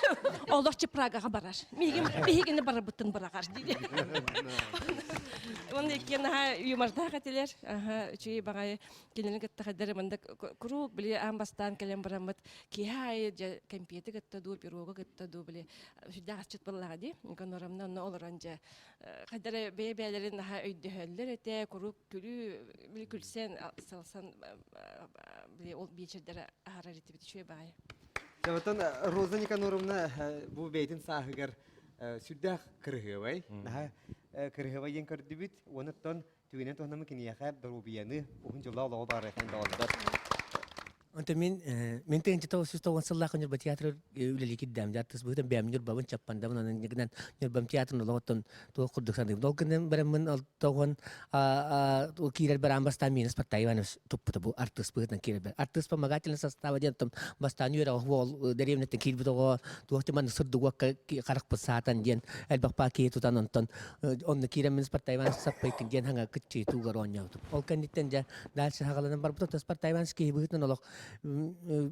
олох Чепрагаҕа барар. Миигин биһигини барарбытын быраҕар диye. Уонна иккиэн аха юмордаах этилэр. Аха үчүгэй баҕайы кинини кытта хайдары манда куруук били аан бастаан кэлэн бараммыт киэһэ аайы дьэ кэмпиэти кытта дуу пирогу кытта дуу били сүрдээх асчыт буоллаҕа дии Никоноровна онно олорон дьэ хайдары бэйэ бэйэлэрин наһаа өйдөһөллөр этэ куруук күлүү били күлсэн салсан били ол биэчэрдэрэ аһарар этибит үчүгэй баҕайы. Оттон Роза Никаноровна бу бэйэтин сааһыгар сүрдээх кырыһыабай, наһаа кырыһыабай диэн көрдүбүт. Онуттан түгэнэн туһанаммын киниэхэ доруобуйаны, уһун дьоллоох олоҕу баҕарыахтан баҕардар. Онто мин мин тыынча 990 сыллаах Ньурба театры үлэлии кирдэм. Артыыс быһыытын бэйэм Ньурбабын Чаппандабын онон гынан Ньурбам театрын олоҕуттан туох курдук саныыбын. Ол гынан бараммын алтоҕон киирэр бараан бастаан миэнэ Спартак Иванович туппута бу артыыс быһыытынан киирэр. Артыыс вспомогательный состава диэн том бастаан үөрэҕи уол дэриэбинэттэн киирбит оҕо туох маннык сырдык уокка харахпыт саатан диэн элбэх баа киһи тутан онтон онно киирэммин Спартак Иванович саппайкын диэн хаҥа кыччыы туугар оонньообутум. Ол кэнниттэн дьэ дальше хагаланан барбыт Спартак Иванович киһи быһыытынан олох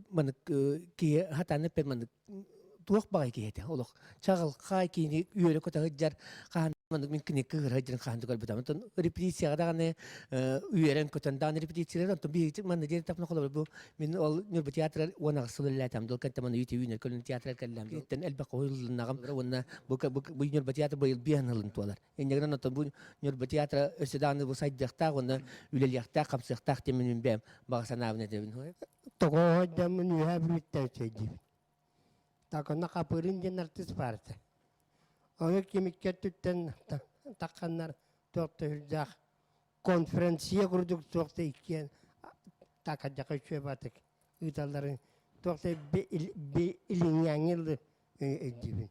маннык киһи хатаан эппит маннык туох баҕай киһи этэ олох чаҕылхай киһини үөрэ көтө сылдьар хаһан маннык мин кини кыыһыра сылдьарын хаһан да көрбүтүм онтон репетицияҕа даҕаны үөрэн көтөн даҕаны репетициялар онтон биһиги манна диэн тапна холобур бу мин ол Ньурба театрар 18 сыл үлэлээтим дол кэнтэ маны үтү үүнэр көлүн театрар кэллэм иттен элбэх уһуллуннаҕым уонна бу бу Ньурба театр быйыл биэһин ылын туолар инньэ гынан оттон бу Ньурба театра өссө даҕаны бу сайдыахтаах уонна үлэлиэхтээх хамсыахтаах диэн мин бэйэм баҕа санаабын этэбин. Тоҕо дьаммын үөһээ Бүлүүттэн сөйдүүбүн. Такона Хапырын диэн артыыс баар этэ. Ону кимиккэ өттүттэн тахханнар туох да сүрдээх конференция курдук туох да иккиэн такадьака үчүгэй баатык ыыталларын туох да илиҥҥээҥҥи өйдүүбүн.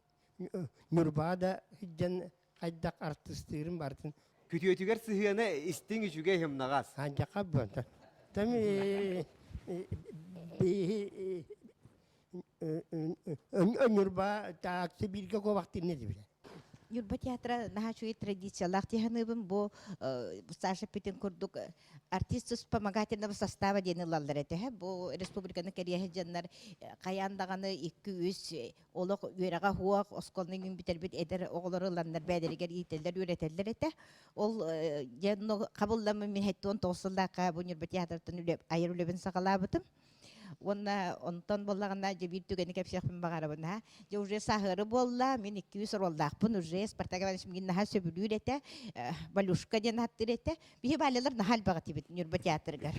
Ньурбаҕа да сылдьан хайдах артыыстыырын барытын Күтүөтүгэр сыһыана истиҥ үчүгэй ымнаҕас. Андьака буолта. Там Ньурба таксы бииргэ куобахтыырны дибилэ. Ньурба театра наһаа үчүгэй традициялаах тиһаныыбын бу Саша Петин курдук артист вспомогательного состава диэн ылаллар этэ. Бу республиканы кэриэһэ дьоннор хайаан даҕаны икки-үс олох үөрэҕэ суох оскуоланы күн бүтэрбит эдэр оҕолору ыланнар бэйэлэригэр иитэллэр үөрэтэллэр этэ. Ол дьэ хабылламмын мин 79 сыллаахха бу Ньурба театрыттан үлэ айар үлэбин саҕалаабытым. Уонна онтон буоллаҕына дьэ биир түгэни кэпсиэхпин баҕарабын ha. Дьэ уже сааһыары буолла, мин 200 оруоллаахпын уже Спартак Иванович миигин наһаа сөбүлүүр этэ, Валюшка диэн ааттыыр этэ. Биһи Валялар наһаа элбэх этибит Ньурба театрыгар.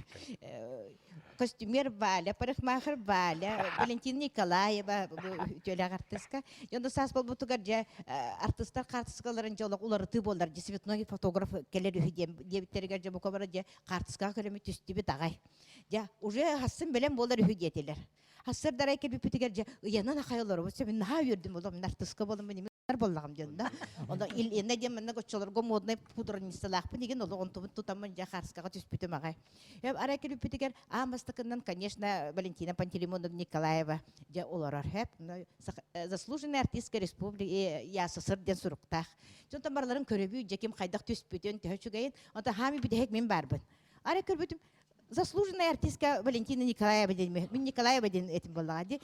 Костюмер Валя, парикмахер Валя, Валентина Николаева үтүөлээх артыска. Дьону саас буолбутугар дьэ артыстар хаартыскаларын дьэ олох уларытыы буоллар дьэ цветной фотограф кэлэр үһү диэн диэбиттэригэр дьэ бука бары дьэ хаартыскаҕа көрөмүт түстүбүт аҕай. Дьэ уже хассын бэлэм буолар үһү диэтилэр. Хассыр дарай кэлбиппитигэр дьэ ыйанан ахай олоробут сөбүн наһаа үөрдүм олом артыска буоламмын боллаҕым диэн да. Оно Елена диэн манна оччолорго модный пудроницалаахпын игин олох онтубун тутаммын дьэ хаарскаҕа түспүтүм аҕай. Арай кэлбиппитигэр аан бастакыннан, конечно, Валентина Пантелеймоновна Николаева дьэ олорор хэп. Заслуженная артистка республики ЯССР диэн суруктаах. Дьонтон барыларын көрөбүү дьэ ким хайдах түспүтүн, төһө үчүгэйин. Онтон хаами бүтэһик мин баарбын. Арай көрбүтүм заслуженная артистка Валентина Николаева диэн мин Николаева диэн этим буоллаҕа дии.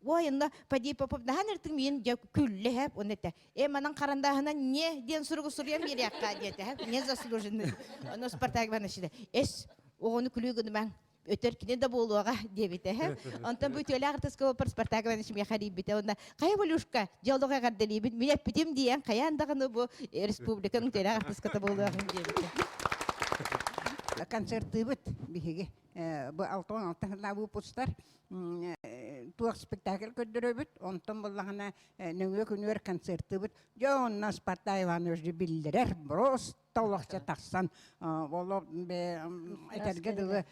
Ой, онно Фадей Попов наһан ыртык миин дьэ күллэ хэп, он этэ. Э, манан харандааһынан не диэн суругу суруйан биэриэххэ диэтэ хэп, не заслуженный. Ону Спартак Иванович эс, оҕону күлүү гынымаҥ, өтөр кини да буолуоҕа диэбитэ хэп. Онтон бу үтүөлээх артыска опер Спартак Иванович миэхэ эрийбитэ. Онно хайа Валюшка, дьэ олох эҕэрдэлиибин, мин эппитим диэн хайаан даҕаны бу республиканың үтүөлээх артыската буолуоҕун диэбитэ. Концертыыбыт биһиги бу 66 сыллаах выпустар туох спектакль көрдөрөбүт онтон буоллаҕына нөҥүө күнүгэр концертыыбыт дьэ онно Спартак Иванович биллэрэр просто олохча тахсан олох этэргэ дылы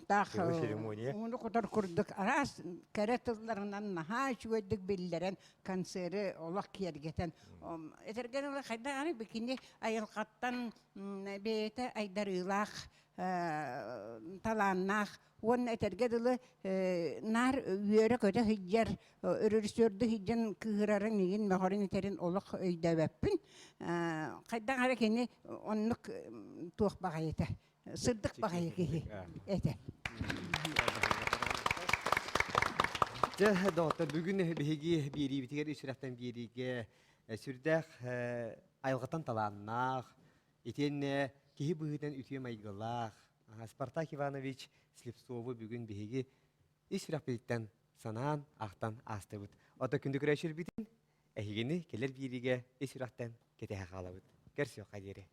таах ууну кутар курдук араас кэрэ тылларынан наһаа үчүгэйдик биллэрэн концеры олох киэргэтэн этэргэ дылы хайдах аны бикини айылҕаттан бэйэтэ айдарыылаах талааннаах уонна этэргэ дылы наар үөрэ-көтө сылдьар режиссердуу сылдьан кыыһырарын игин мөҕөрүн этэрин олох өйдөөбөппүн хайдах эрэ кини оннук туох баҕайыта сырдык баҕайы киһи этэ Дьэ, доҕоттор, бүгүн биһиги биэриибитигэр үс сүрэхтэн биэриигэ сүрдээх айылҕаттан талааннаах, итиэннэ киһи быһыытынан үтүө майгылаах Спартак Иванович Слепцову бүгүн биһиги ис сүрэхпититтэн санаан, ахтан аастыбыт. Ото күндү көрөөччүлэрбитин эһигини кэлэр биэриигэ ис сүрэхтэн кэтэһэ хаалабыт. Көрсүөххэ диэри.